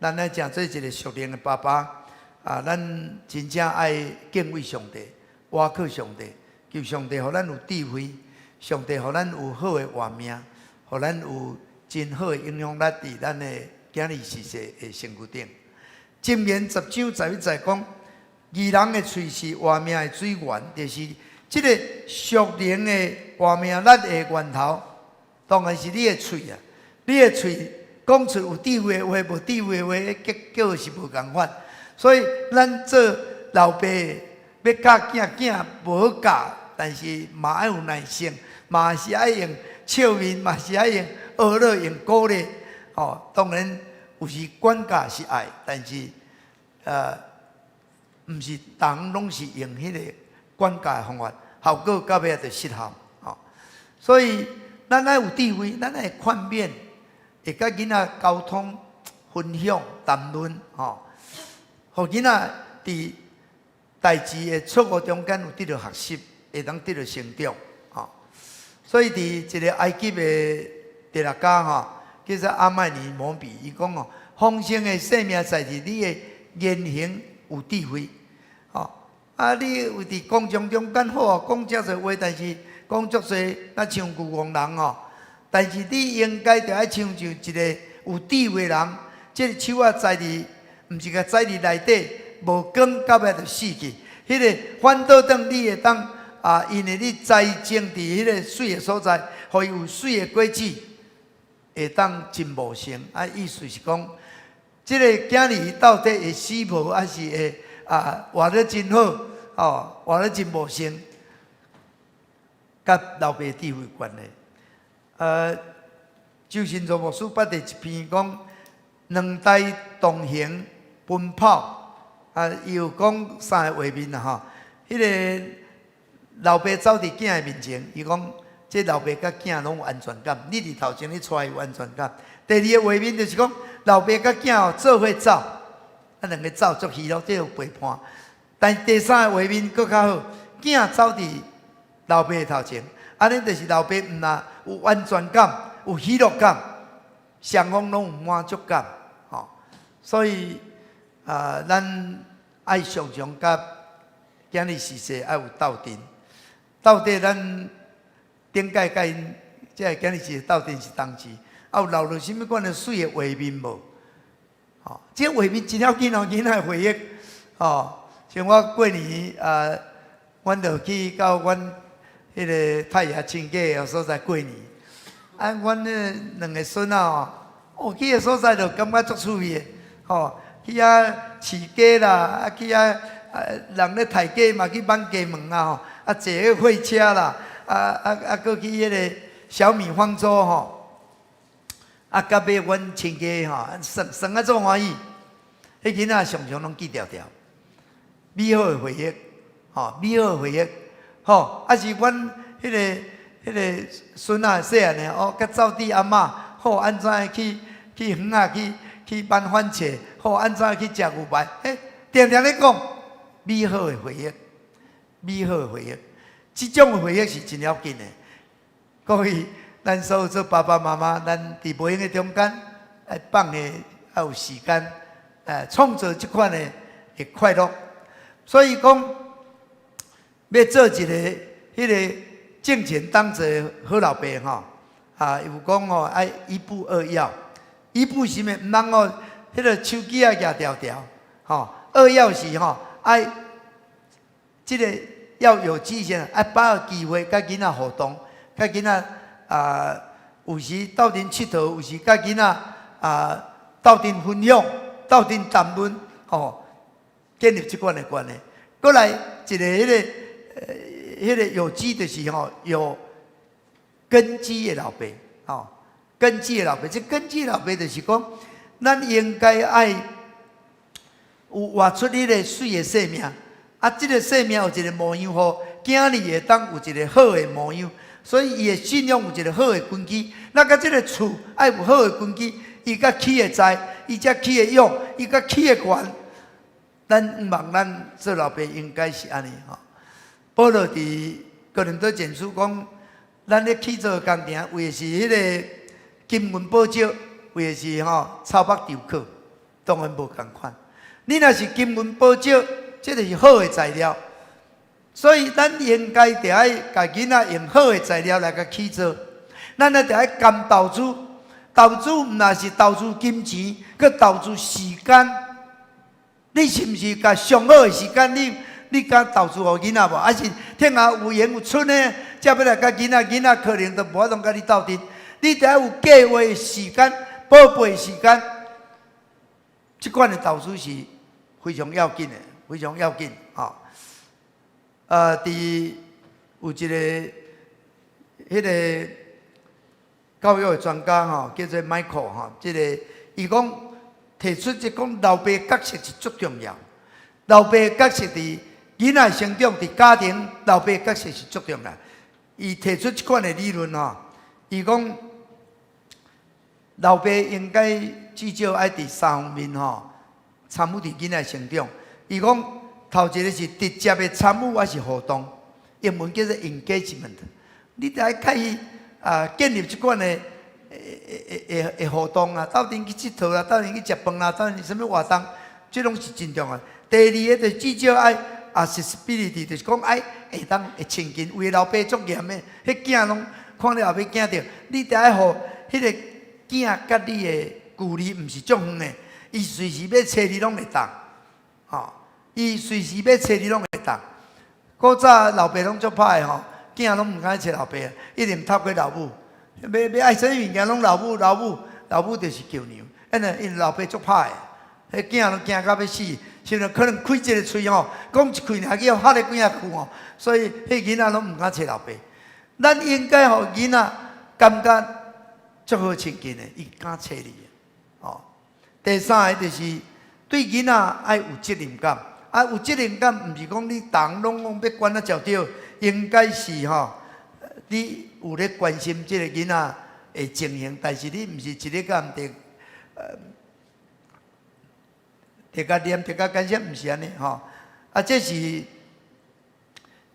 B: 咱愛成做一个屬靈的爸爸，啊，咱真正愛敬畏上帝，倚靠上帝，求上帝予咱有智慧，上帝予咱有好的活命，予咱有真好的影響力佇咱的囝兒序細的身軀頂。箴言10章11節講，義人的喙是活命的水源，就是這个屬靈的活命力的源頭，當然是你的喙啊！你的喙講出有智慧的話，無智慧的話，結果是無仝款。所以咱做老爸欲教囝，囝無好教，但是嘛愛有耐性，嘛是愛用笑面，嘛是愛用呵咾，用鼓勵。吼，當然有時管教是愛，但是毋是逐項攏是用彼個管教的方法，效果到尾就失效。吼，所以咱愛有智慧，咱愛勸勉，會佮囡仔溝通、分享、談論，吼，予囡仔佇代誌的錯誤中間有得著學習，會當得著成長，吼。所以佇一个埃及的哲學家吼，叫做阿麥尼摩比，伊講哦，豐盛的生命在佇你的言行有智慧，吼。啊，你有佇公眾中間好講遮濟話，但是講足濟，若像牛戇人吼。但是你應該著愛親像一个有智慧人，這个樹仔栽佇，毋是共栽佇內底，無光到尾就死去。彼个反倒轉你會當啊，因為你栽種佇彼个媠的所在，予伊有媠的果子，會當真茂盛。啊，意思是講，這个囝兒到底會死無，還是會啊活得真好，哦，活得真茂盛，佮老爸智慧有關係。周信座牧師捌佇一篇講，兩代同行奔跑，啊，伊有講三个畫面啦吼。彼个老爸走佇囝的面前，伊講，這老爸佮囝攏有安全感，你佇頭前你帶伊有安全感。第二个畫面就是講，老爸佮囝哦做伙走，啊兩个走足喜樂，這有陪伴。但第三个畫面閣較好，囝走佇老爸的頭前，按呢就是老爸毋但有安全感，有喜樂感，雙方攏有滿足感，吼。所以啊，咱愛常常佮囝兒時勢愛有鬥陣，到底咱頂擺佮𪜶這个囝兒時鬥陣是當時，啊有留落啥物款的媠的畫面無？吼，這個畫面真要緊哦，囡仔的回憶，吼。像我過年啊，阮就去到阮彼个太爺親家的所在過年。啊，阮彼兩个孫仔吼，哦，去的所在就感覺足趣味的，吼，去遐飼雞啦，啊去遐啊人咧刣雞嘛去挽雞毛啊吼，啊坐彼個貨車啦，啊閣去彼个小米方舟吼，啊到尾阮親家吼，耍耍啊足歡喜，彼囡仔常常攏記牢牢。美好的回憶，吼，美好的回憶，吼，啊是阮彼个孫仔細漢的哦，佮走佇阿嬤，好按怎去去園仔去去挽番茄，好按怎去食牛排，嘿，定定咧講美好的回憶，美好的回憶，這種的回憶是真要緊的。各位，咱所有做爸爸媽媽，咱佇無閒的中間，愛放下，愛有時間，創造這款的快樂。所以講，欲做一个彼个敬虔當責的好老爸吼，啊，有講吼愛一不二要，一不是啥物？毋通哦，彼个手機仔舉牢牢，吼，二要是吼愛，這个要有機心，愛把握機會，佮囡仔互動，佮囡仔啊，有時鬥陣𨑨迌，有時佮囡仔啊鬥陣分享，鬥陣談論，吼。建立這款的關係，閣來一个彼个有機就是吼有根基的老爸，吼，根基的老爸，這根基的老爸就是講，咱應該愛有活出彼个媠的生命，啊，這个生命有一个模樣，予囝兒會當有一个好的模樣，所以伊的信仰有一个好的根基。咱佮這个厝愛有好的根基，伊才起會在，伊才起會勇，伊才起會懸。咱毋望咱做老爸應該是按呢吼。保羅佇哥林多前書講，咱咧起造工程，為的是彼个金銀寶石，為的是吼草木稻草，當然無仝款。你若是金銀寶石，這就是好的材料，所以咱應該著愛共囡仔用好的材料來共起造。咱也著愛甘投資，投資毋但是投資金錢，閣投資時間。你是毋是共上好的時間，你敢投資予囡仔無？還是聽下有閒有賰的，才欲來佮囡仔？囡仔可能都無法度佮你鬥陣。你得有計劃的時間、寶貝的時間，這款的投資是非常要緊的，非常要緊吼。佇有一个彼个教育的專家吼，叫做 Michael 吼，這个伊講提出這講老爸角色是足重要，老爸角色佇囡仔成長，佇家庭，老爸角色是足重要。伊提出這款的理論吼，伊講老爸應該至少愛佇三方面吼參與佇囡仔成長。伊講頭一个是直接的參與抑是互動，英文叫做 engagement。你得愛開始啊建立這款的的互動啊，鬥陣去𨑨迌啦，鬥陣去食飯啦，鬥陣啥物活動，這攏是真重要。第二个就至少愛 accessibility，就是講愛會當會親近，有的老爸足嚴的，彼囝攏看了後欲驚著，你得愛予彼个囝佮你的距離毋是足遠的，伊隨時欲揣你攏會當，吼，伊隨時欲揣你攏會當。古早老爸攏足歹的吼，囝攏毋敢揣老爸，一定透過老母。欲欲愛啥物物件攏老母，老母，老母就是舅娘。因為𪜶老爸足歹的，彼囝攏驚甲欲死，是毋是？可能開一个喙吼，講一句爾去予嚇咧幾仔句吼，所以彼囡仔攏毋敢揣老爸。咱應該予囡仔感覺足好親近的，伊敢揣你的。哦，第三个就是對囡仔愛有責任感，啊，有責任感，毋是講你逐項攏講欲管啊著對，應該是吼，你有咧關心這個囡仔的情形，但是你毋是一日共佇佇共念，佇共干涉，毋是按呢吼。啊，這是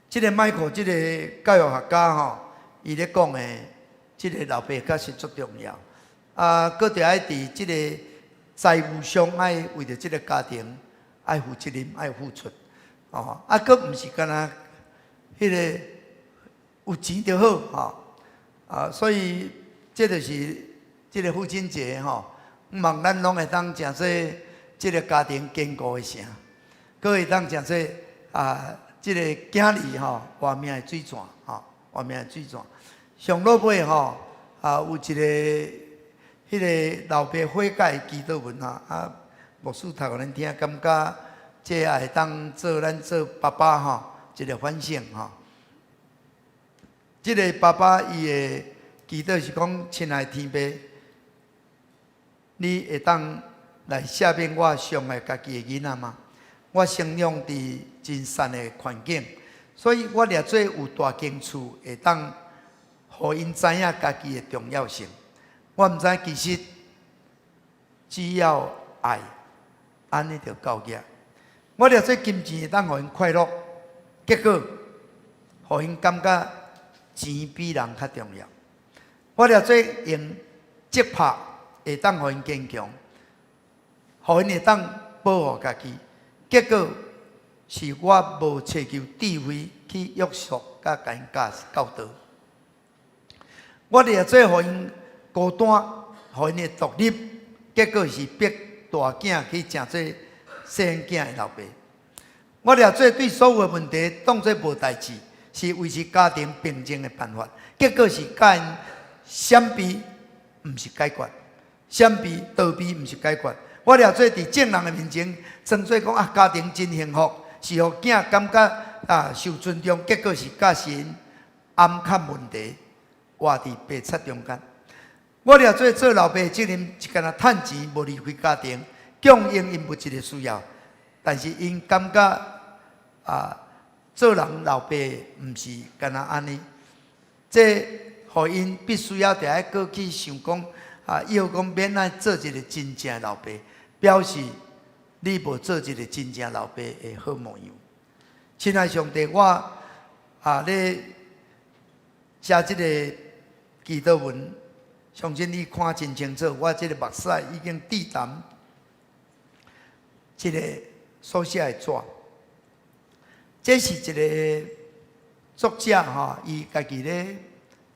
B: 這个 Michael 這个教育學家吼，伊咧講的，這个老爸確實足重要。啊，閣著愛佇這個財務上愛為著這个家庭愛負責任、愛付出。哦，啊，閣毋是干焦彼个有錢就好吼。啊，所以這就是這个父親節吼，望咱攏會當成做這个家庭堅固的城，閣會當成做啊，這个囝兒吼活命的水泉吼，活命的水泉。上落尾吼啊，有一个彼个老爸悔改的祈禱文啊，啊，牧師讀予恁聽，感覺這也會當做咱做爸爸吼一个反省吼。這个爸爸伊的祈禱是講：親愛天父，你會當來赦免我傷害家己的囡仔嗎？我生長佇真散的環境，所以我掠做有大間厝，會當予𪜶知影家己的重要性。我毋知其實只要愛，按呢就夠額。我掠做金錢會當予𪜶快樂，結果予𪜶感覺錢比人較重要。我掠做用責拍會當予𪜶堅強，予𪜶會當保護家己。結果是我無尋求智慧去約束佮共𪜶教教導。我掠做予𪜶孤單，予𪜶會獨立，結果是逼大囝去成做細漢囝的老爸。我掠做對所有的問題當做無代誌，是維持家庭平靜的辦法。結果是共𪜶閃避，毋是解決；閃避逃避，毋是解決。我掠做佇眾人的面前裝做講啊，家庭真幸福，是予囝感覺啊受尊重。結果是教𪜶掩藏問題，活佇白賊中間。我掠做做老爸的責任是干焦趁錢，無離開家庭，供應𪜶物質的需要。但是𪜶感覺啊，做人老爸毋是干焦按呢，這予𪜶必須要著愛閣去想講啊，以後講欲按怎做一个真正的老爸，表示你無做一个真正老爸的好模樣。親愛上帝，我啊咧寫這个祈禱文，相信你看真清楚，我這个目屎已經滴澹這个所寫的紙。這是一个作者吼，伊家己咧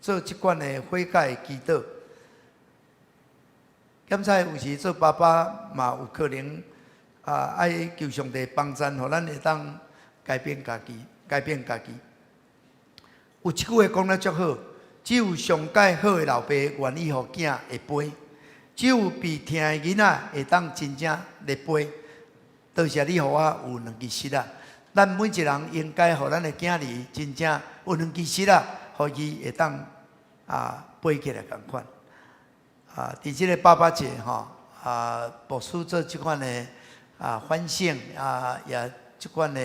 B: 做這款的悔改的祈禱。檢查有時做爸爸嘛有可能啊，啊，愛求上帝幫贊，予咱會當改變家己，改變家己。有一句話講得足好，只有上蓋好的老爸願意予囝會飛，只有被疼的囡仔會當真正咧飛。多謝你予我有兩支翼仔，咱每一人應該予咱的囝兒真正有兩支翼仔，予伊會當飛起來仝款。佇這个爸爸節吼，牧師做這款的反省也這款的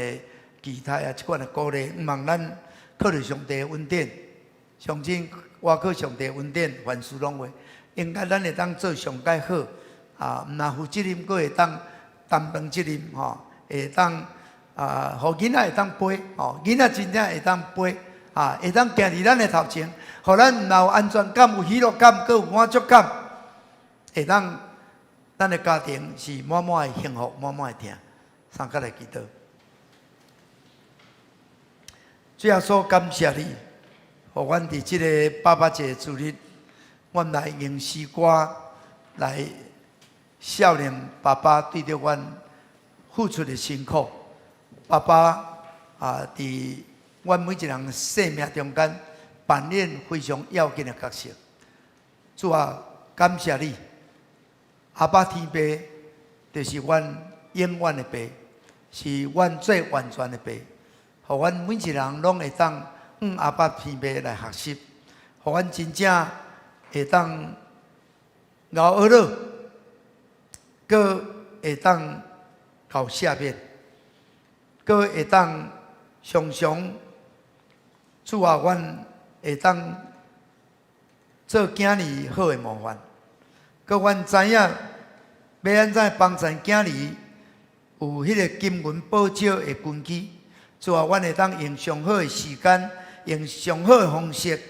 B: 期待啊，這款的鼓勵，向望咱靠著上帝恩典，相信倚靠上帝恩典，凡事攏會。應該咱會當做上蓋好，毋若負責任，閣會當擔當責任吼，會當予囡仔會當飛，吼，囡仔真正會當飛，會當行佇咱的頭前，予咱毋若有安全感、有喜樂感，閣有滿足感，會當咱的家庭是滿滿的幸福、滿滿的疼。三個來祈禱。主耶穌，感謝你，予阮佇這个爸爸節主日，阮來用詩歌來孝念爸爸對著阮付出的辛苦。爸爸佇阮每一人生命中間扮演非常要緊的角色。主啊，感謝你，阿爸天父就是阮永遠的爸，是阮最完全的爸，予阮每一人攏會當向阿爸天父來學習，予阮真正會當𠢕學樂，閣會當𠢕赦免，閣會當常常主啊，阮會當做囝兒好的模範。閣阮知影欲按怎幫贊囝兒有彼个金銀寶石的根基。主啊，阮會當用上好的時間，用上好的方式，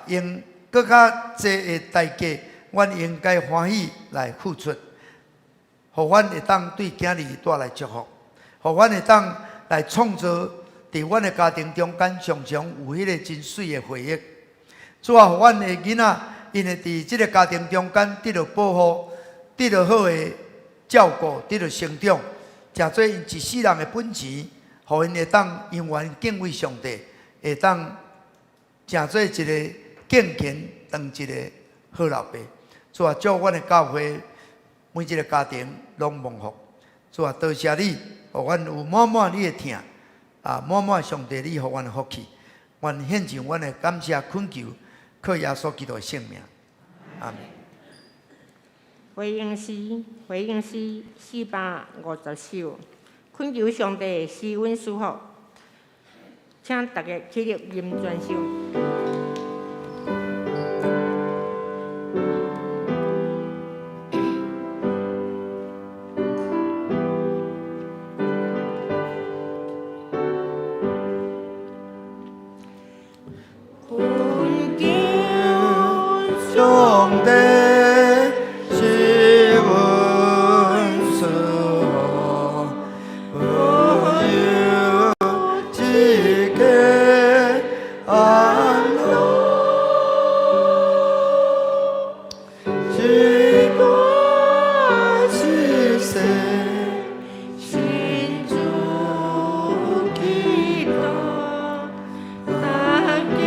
B: 用閣較濟的代價，阮應該歡喜來付出，予阮會當對囝兒帶來祝福，予阮會當來創造佇阮的家庭中間常常有彼个真媠的回憶。主啊，予阮的囡仔，𪜶會佇這个家庭中間得著保護，得著好的照顧，得著成長，成做𪜶一世人的本錢，予𪜶會當永遠敬畏上帝，會當成做一个敬虔當一个好老爸。主啊，祝阮的教會每一个家庭攏蒙福。主啊，多謝你，予阮有滿滿你的疼，滿滿上帝你予阮的福氣。阮獻上阮的感謝懇求，靠耶穌基督的聖名。阿們。
A: 回應詩，回應詩450首，懇求上帝賜阮賜福，請大家起立吟全首。懇求
B: 上帝賜阮賜福，阮有一家安樂，一段一世
A: 信主基督，大家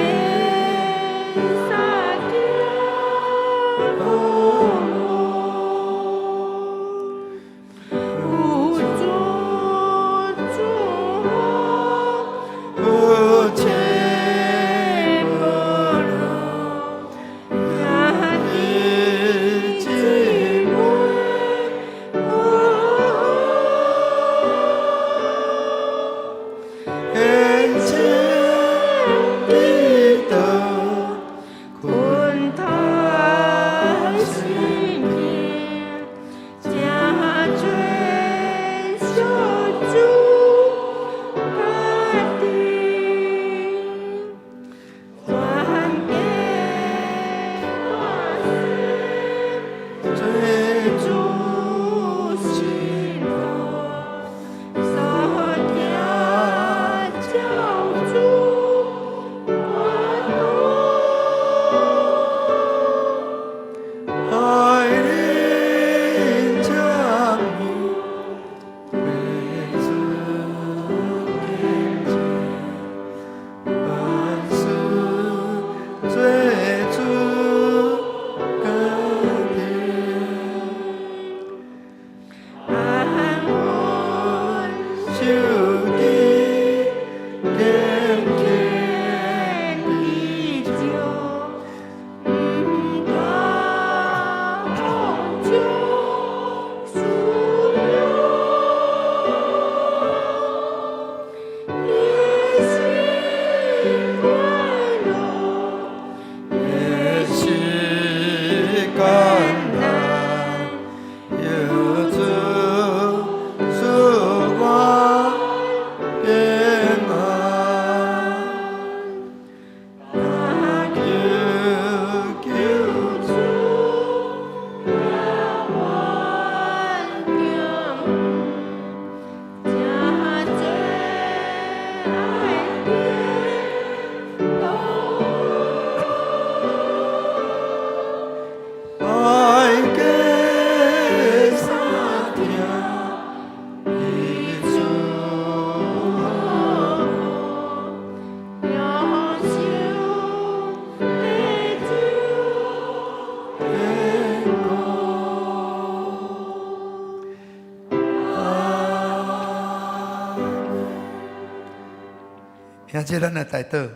B: 兄弟，咱來代禱，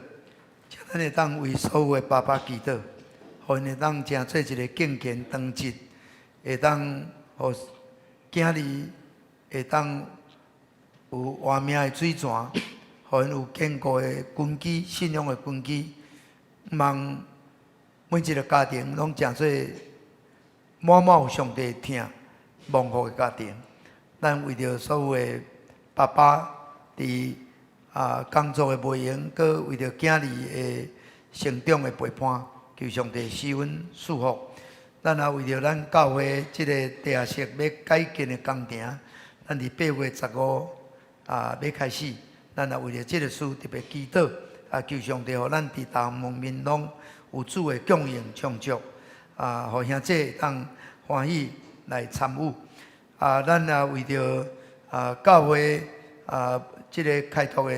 B: 請咱會當為所有的爸爸祈禱，予𪜶會當成做一个敬虔長直，會當予囝兒會當有活命的水泉，予𪜶有堅固的根基、信仰的根基，望每一个家庭攏成做滿滿有上帝疼、蒙福的家庭。咱為著所有的爸爸佇工作的袂閒，閣為著囝兒的成長的陪伴，求上帝賜阮祝福。咱也為著咱教會這个地下室欲改建的工程，咱佇8月15欲開始，咱也為著這个事特別祈禱，求上帝予咱佇逐項方面攏有主的供應充足，予兄弟會當歡喜來參與。咱也為著教會這个開拓的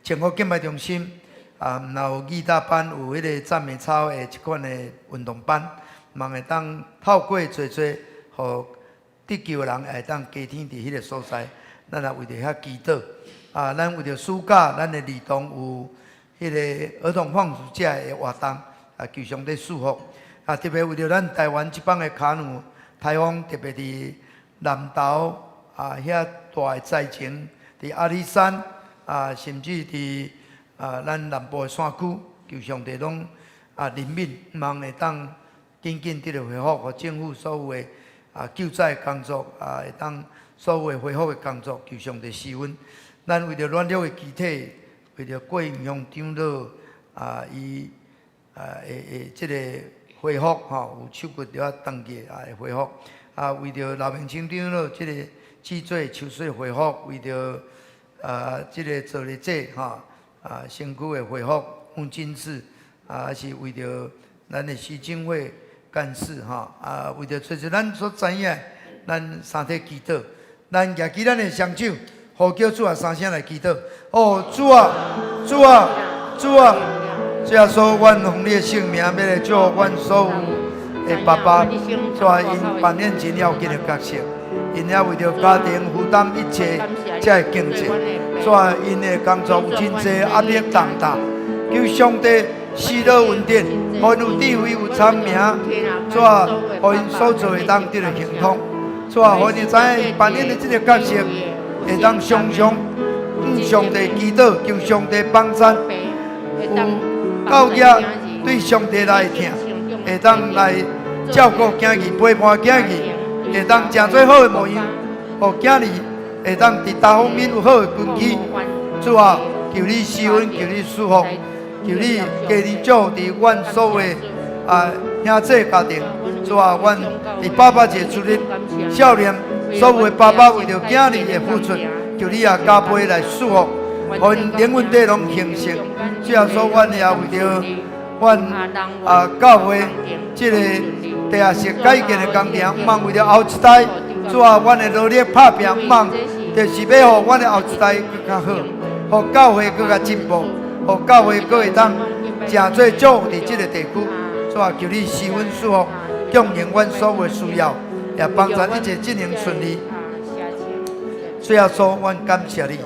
B: 全國敬拜中心，毋但有吉他班，有彼个讚美操的這款的運動班，望會當透過濟濟，予得救的人會當加添佇彼个所在。咱也為著遐祈禱。咱為著暑假，咱的兒童有彼个兒童放暑假的活動，求上帝賜福。特別為著咱台灣這擺的卡努颱風，特別佇南投遐大的災情，佇阿里山甚至佇咱南部的山區，求上帝攏憐憫，望會當緊緊得著恢復，予政府所有的救災工作，會當所有的恢復的工作，求上帝賜恩。咱為著軟弱的肢體，為著郭英雄長老伊會這个恢復吼，有手骨著愛斷去會恢復。為著劉明清長老這个脊椎手術恢復，為著這个做日者吼身軀的恢復，黃金子是為著咱的徐金會幹事吼為著找找咱所知影，咱三體祈禱，咱舉起咱的雙手，呼叫主啊三聲來祈禱。哦，主啊，主啊，主啊！主耶穌，阮奉你的聖名，欲來祝福阮所有的爸爸，主啊，𪜶扮演真要緊的角色，𪜶也為著家庭負擔一切，才會經濟。主啊，𪜶的工作有真濟壓力重擔，求上帝賜予恩典，予𪜶有智慧、有聰明。主啊，予𪜶所做會當得著亨通。主啊，予𪜶知影扮演的這个角色，會當常常向上帝祈禱，求上帝幫贊，有夠額對上帝來疼，會當來照顧囝兒、陪伴囝兒，會當成做好的模樣，予囝兒會當佇逐方面有好的根基。主啊，求你賜恩，求你祝福，求你加添祝福佇阮所有的兄弟家庭。主啊，阮佇爸爸節主日，少年所有的爸爸為著囝兒的付出，求你也加倍來祝福，予𪜶靈魂底攏興盛。主耶穌，阮也為著阮教會這个地下室改建的工程，望為著後一代，主啊，阮的努力拍拚，望就是欲予阮的後一代閣較好，予教會閣較進步，予教會閣會當誠做祝福佇這个地區。主啊，求你賜恩祝福，供應阮所有的需要，也幫助一切進行順利。主耶穌，阮感謝你，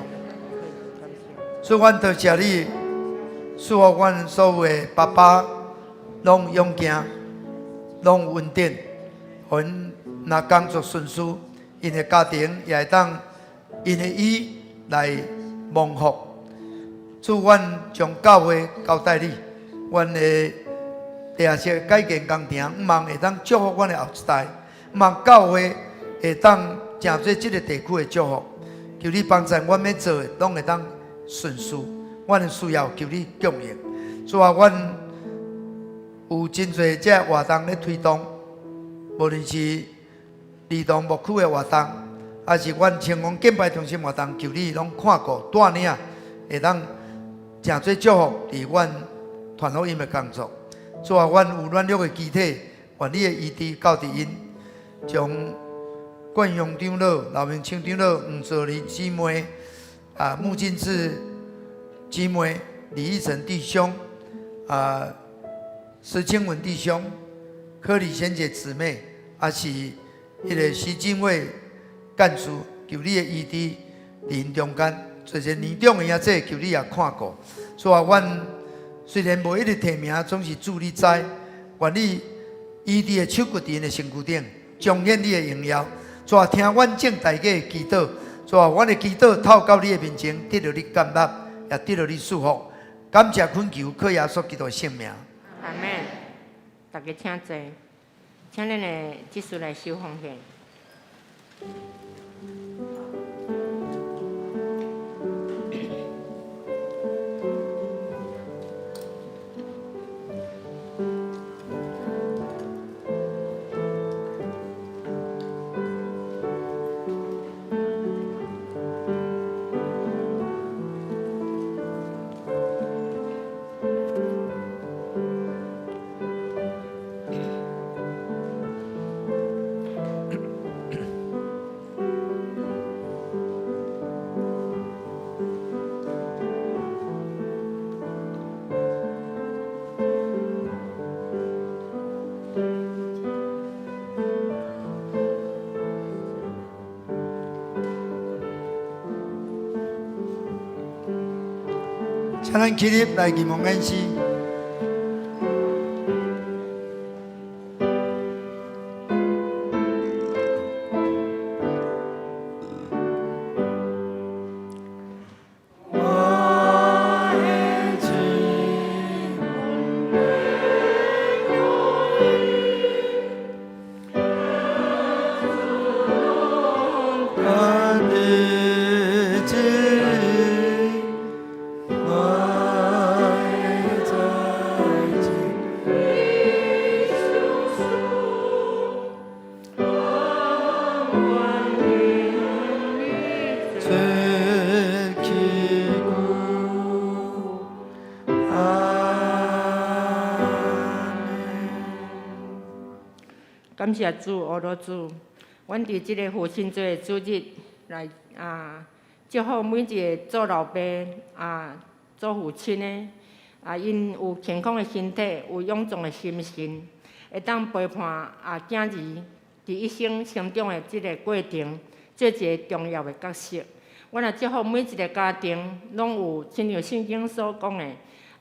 B: 主，阮多謝你，祝福阮所有的爸爸，攏勇健，攏有恩典，予𪜶若工作順遂，𪜶的家庭也會當因的伊來蒙福。主，阮將教會交代你，阮的地下室改建工程，望會當祝福阮的後一代，望教會會當成做這个地區的祝福。求你幫助阮欲做的，攏會當順遂。阮的需要，求你供應。主啊，阮有真濟這活動咧推動，無論是兒童牧區的活動，抑是阮青王敬拜中心活動，求你攏看顧帶領，會當成做祝福佇阮傳福音的工作。主啊，阮有軟弱的肢體，願你的醫治到佇𪜶，將冠雄長老、劉明清長老、黃佐麗姊妹、穆金志姊妹、李義成弟兄、施清文弟兄、柯李賢姐姊妹，抑是彼个徐金偉幹事，求你的醫治佇𪜶中間。做一个年長的兄姊，求你也看顧。主啊，阮雖然無一直提名，總是主你知。願你醫治的手骨佇𪜶的身軀頂，彰顯你的榮耀。主啊，聽阮眾大家的祈禱。主啊，阮的祈禱透到你的面前，得著你接納，也得著你祝福。感謝懇求，靠耶穌基督的聖名。
A: 阿門。大家請坐，請咱的執事來收奉獻。
B: 請咱起立來吟詠詩。
A: 感謝主，阿羅主，阮佇這个父親節的主日來啊，祝福每一个做老爸啊、做父親的啊，𪜶有健康的身體，有勇壯的心神，會當陪伴啊囝兒佇一生成長的這个過程，做一个重要的角色。阮也祝福每一个家庭，攏有親像聖經所講的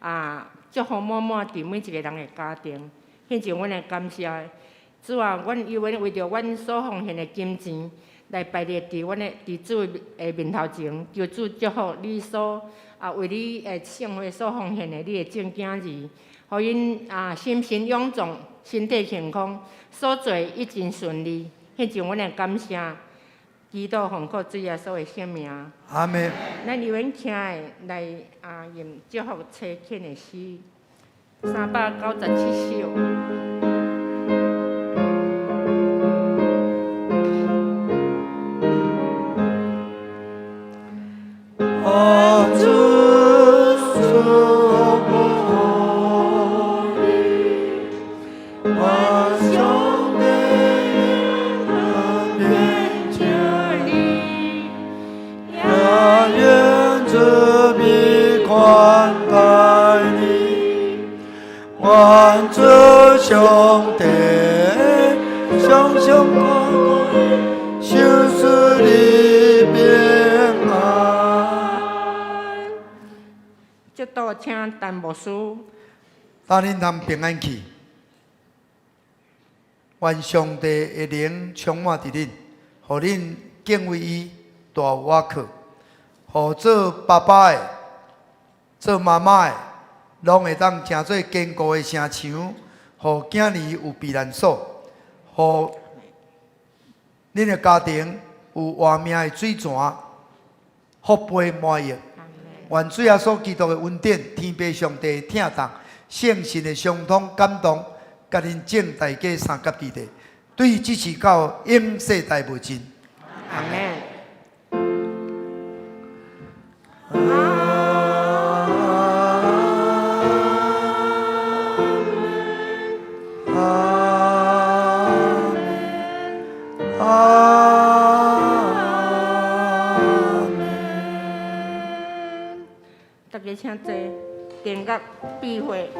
A: 啊，祝福滿滿佇每一个人的家庭。獻上阮的感謝。主啊，阮猶原為著阮所奉獻的金錢來擺列佇阮的佇主的面頭前，求主祝福你所啊為你的聖會所奉獻的你的眾囝兒，予𪜶啊心神勇壯，身體健康，所做一切順利。獻上阮的感謝，祈禱奉靠主耶穌的聖名。
B: 阿門。
A: 咱猶原徛的來啊吟祝福差遣的詩，397首。請陳牧師。
B: 帶恁通平安去，願上帝的靈充滿佇恁，予恁敬畏伊，大有倚靠。予做爸爸的、做媽媽的，攏會當成做堅固的城牆，予囝兒有避難所，予恁的家庭有活命的水泉，福杯滿溢。願主耶穌基督的恩典、天父上帝的疼痛、聖神的相通感動，佮恁眾大家相佮弟弟，對這時到永世代無盡。
A: 阿門。大家請坐，殿閣閉會。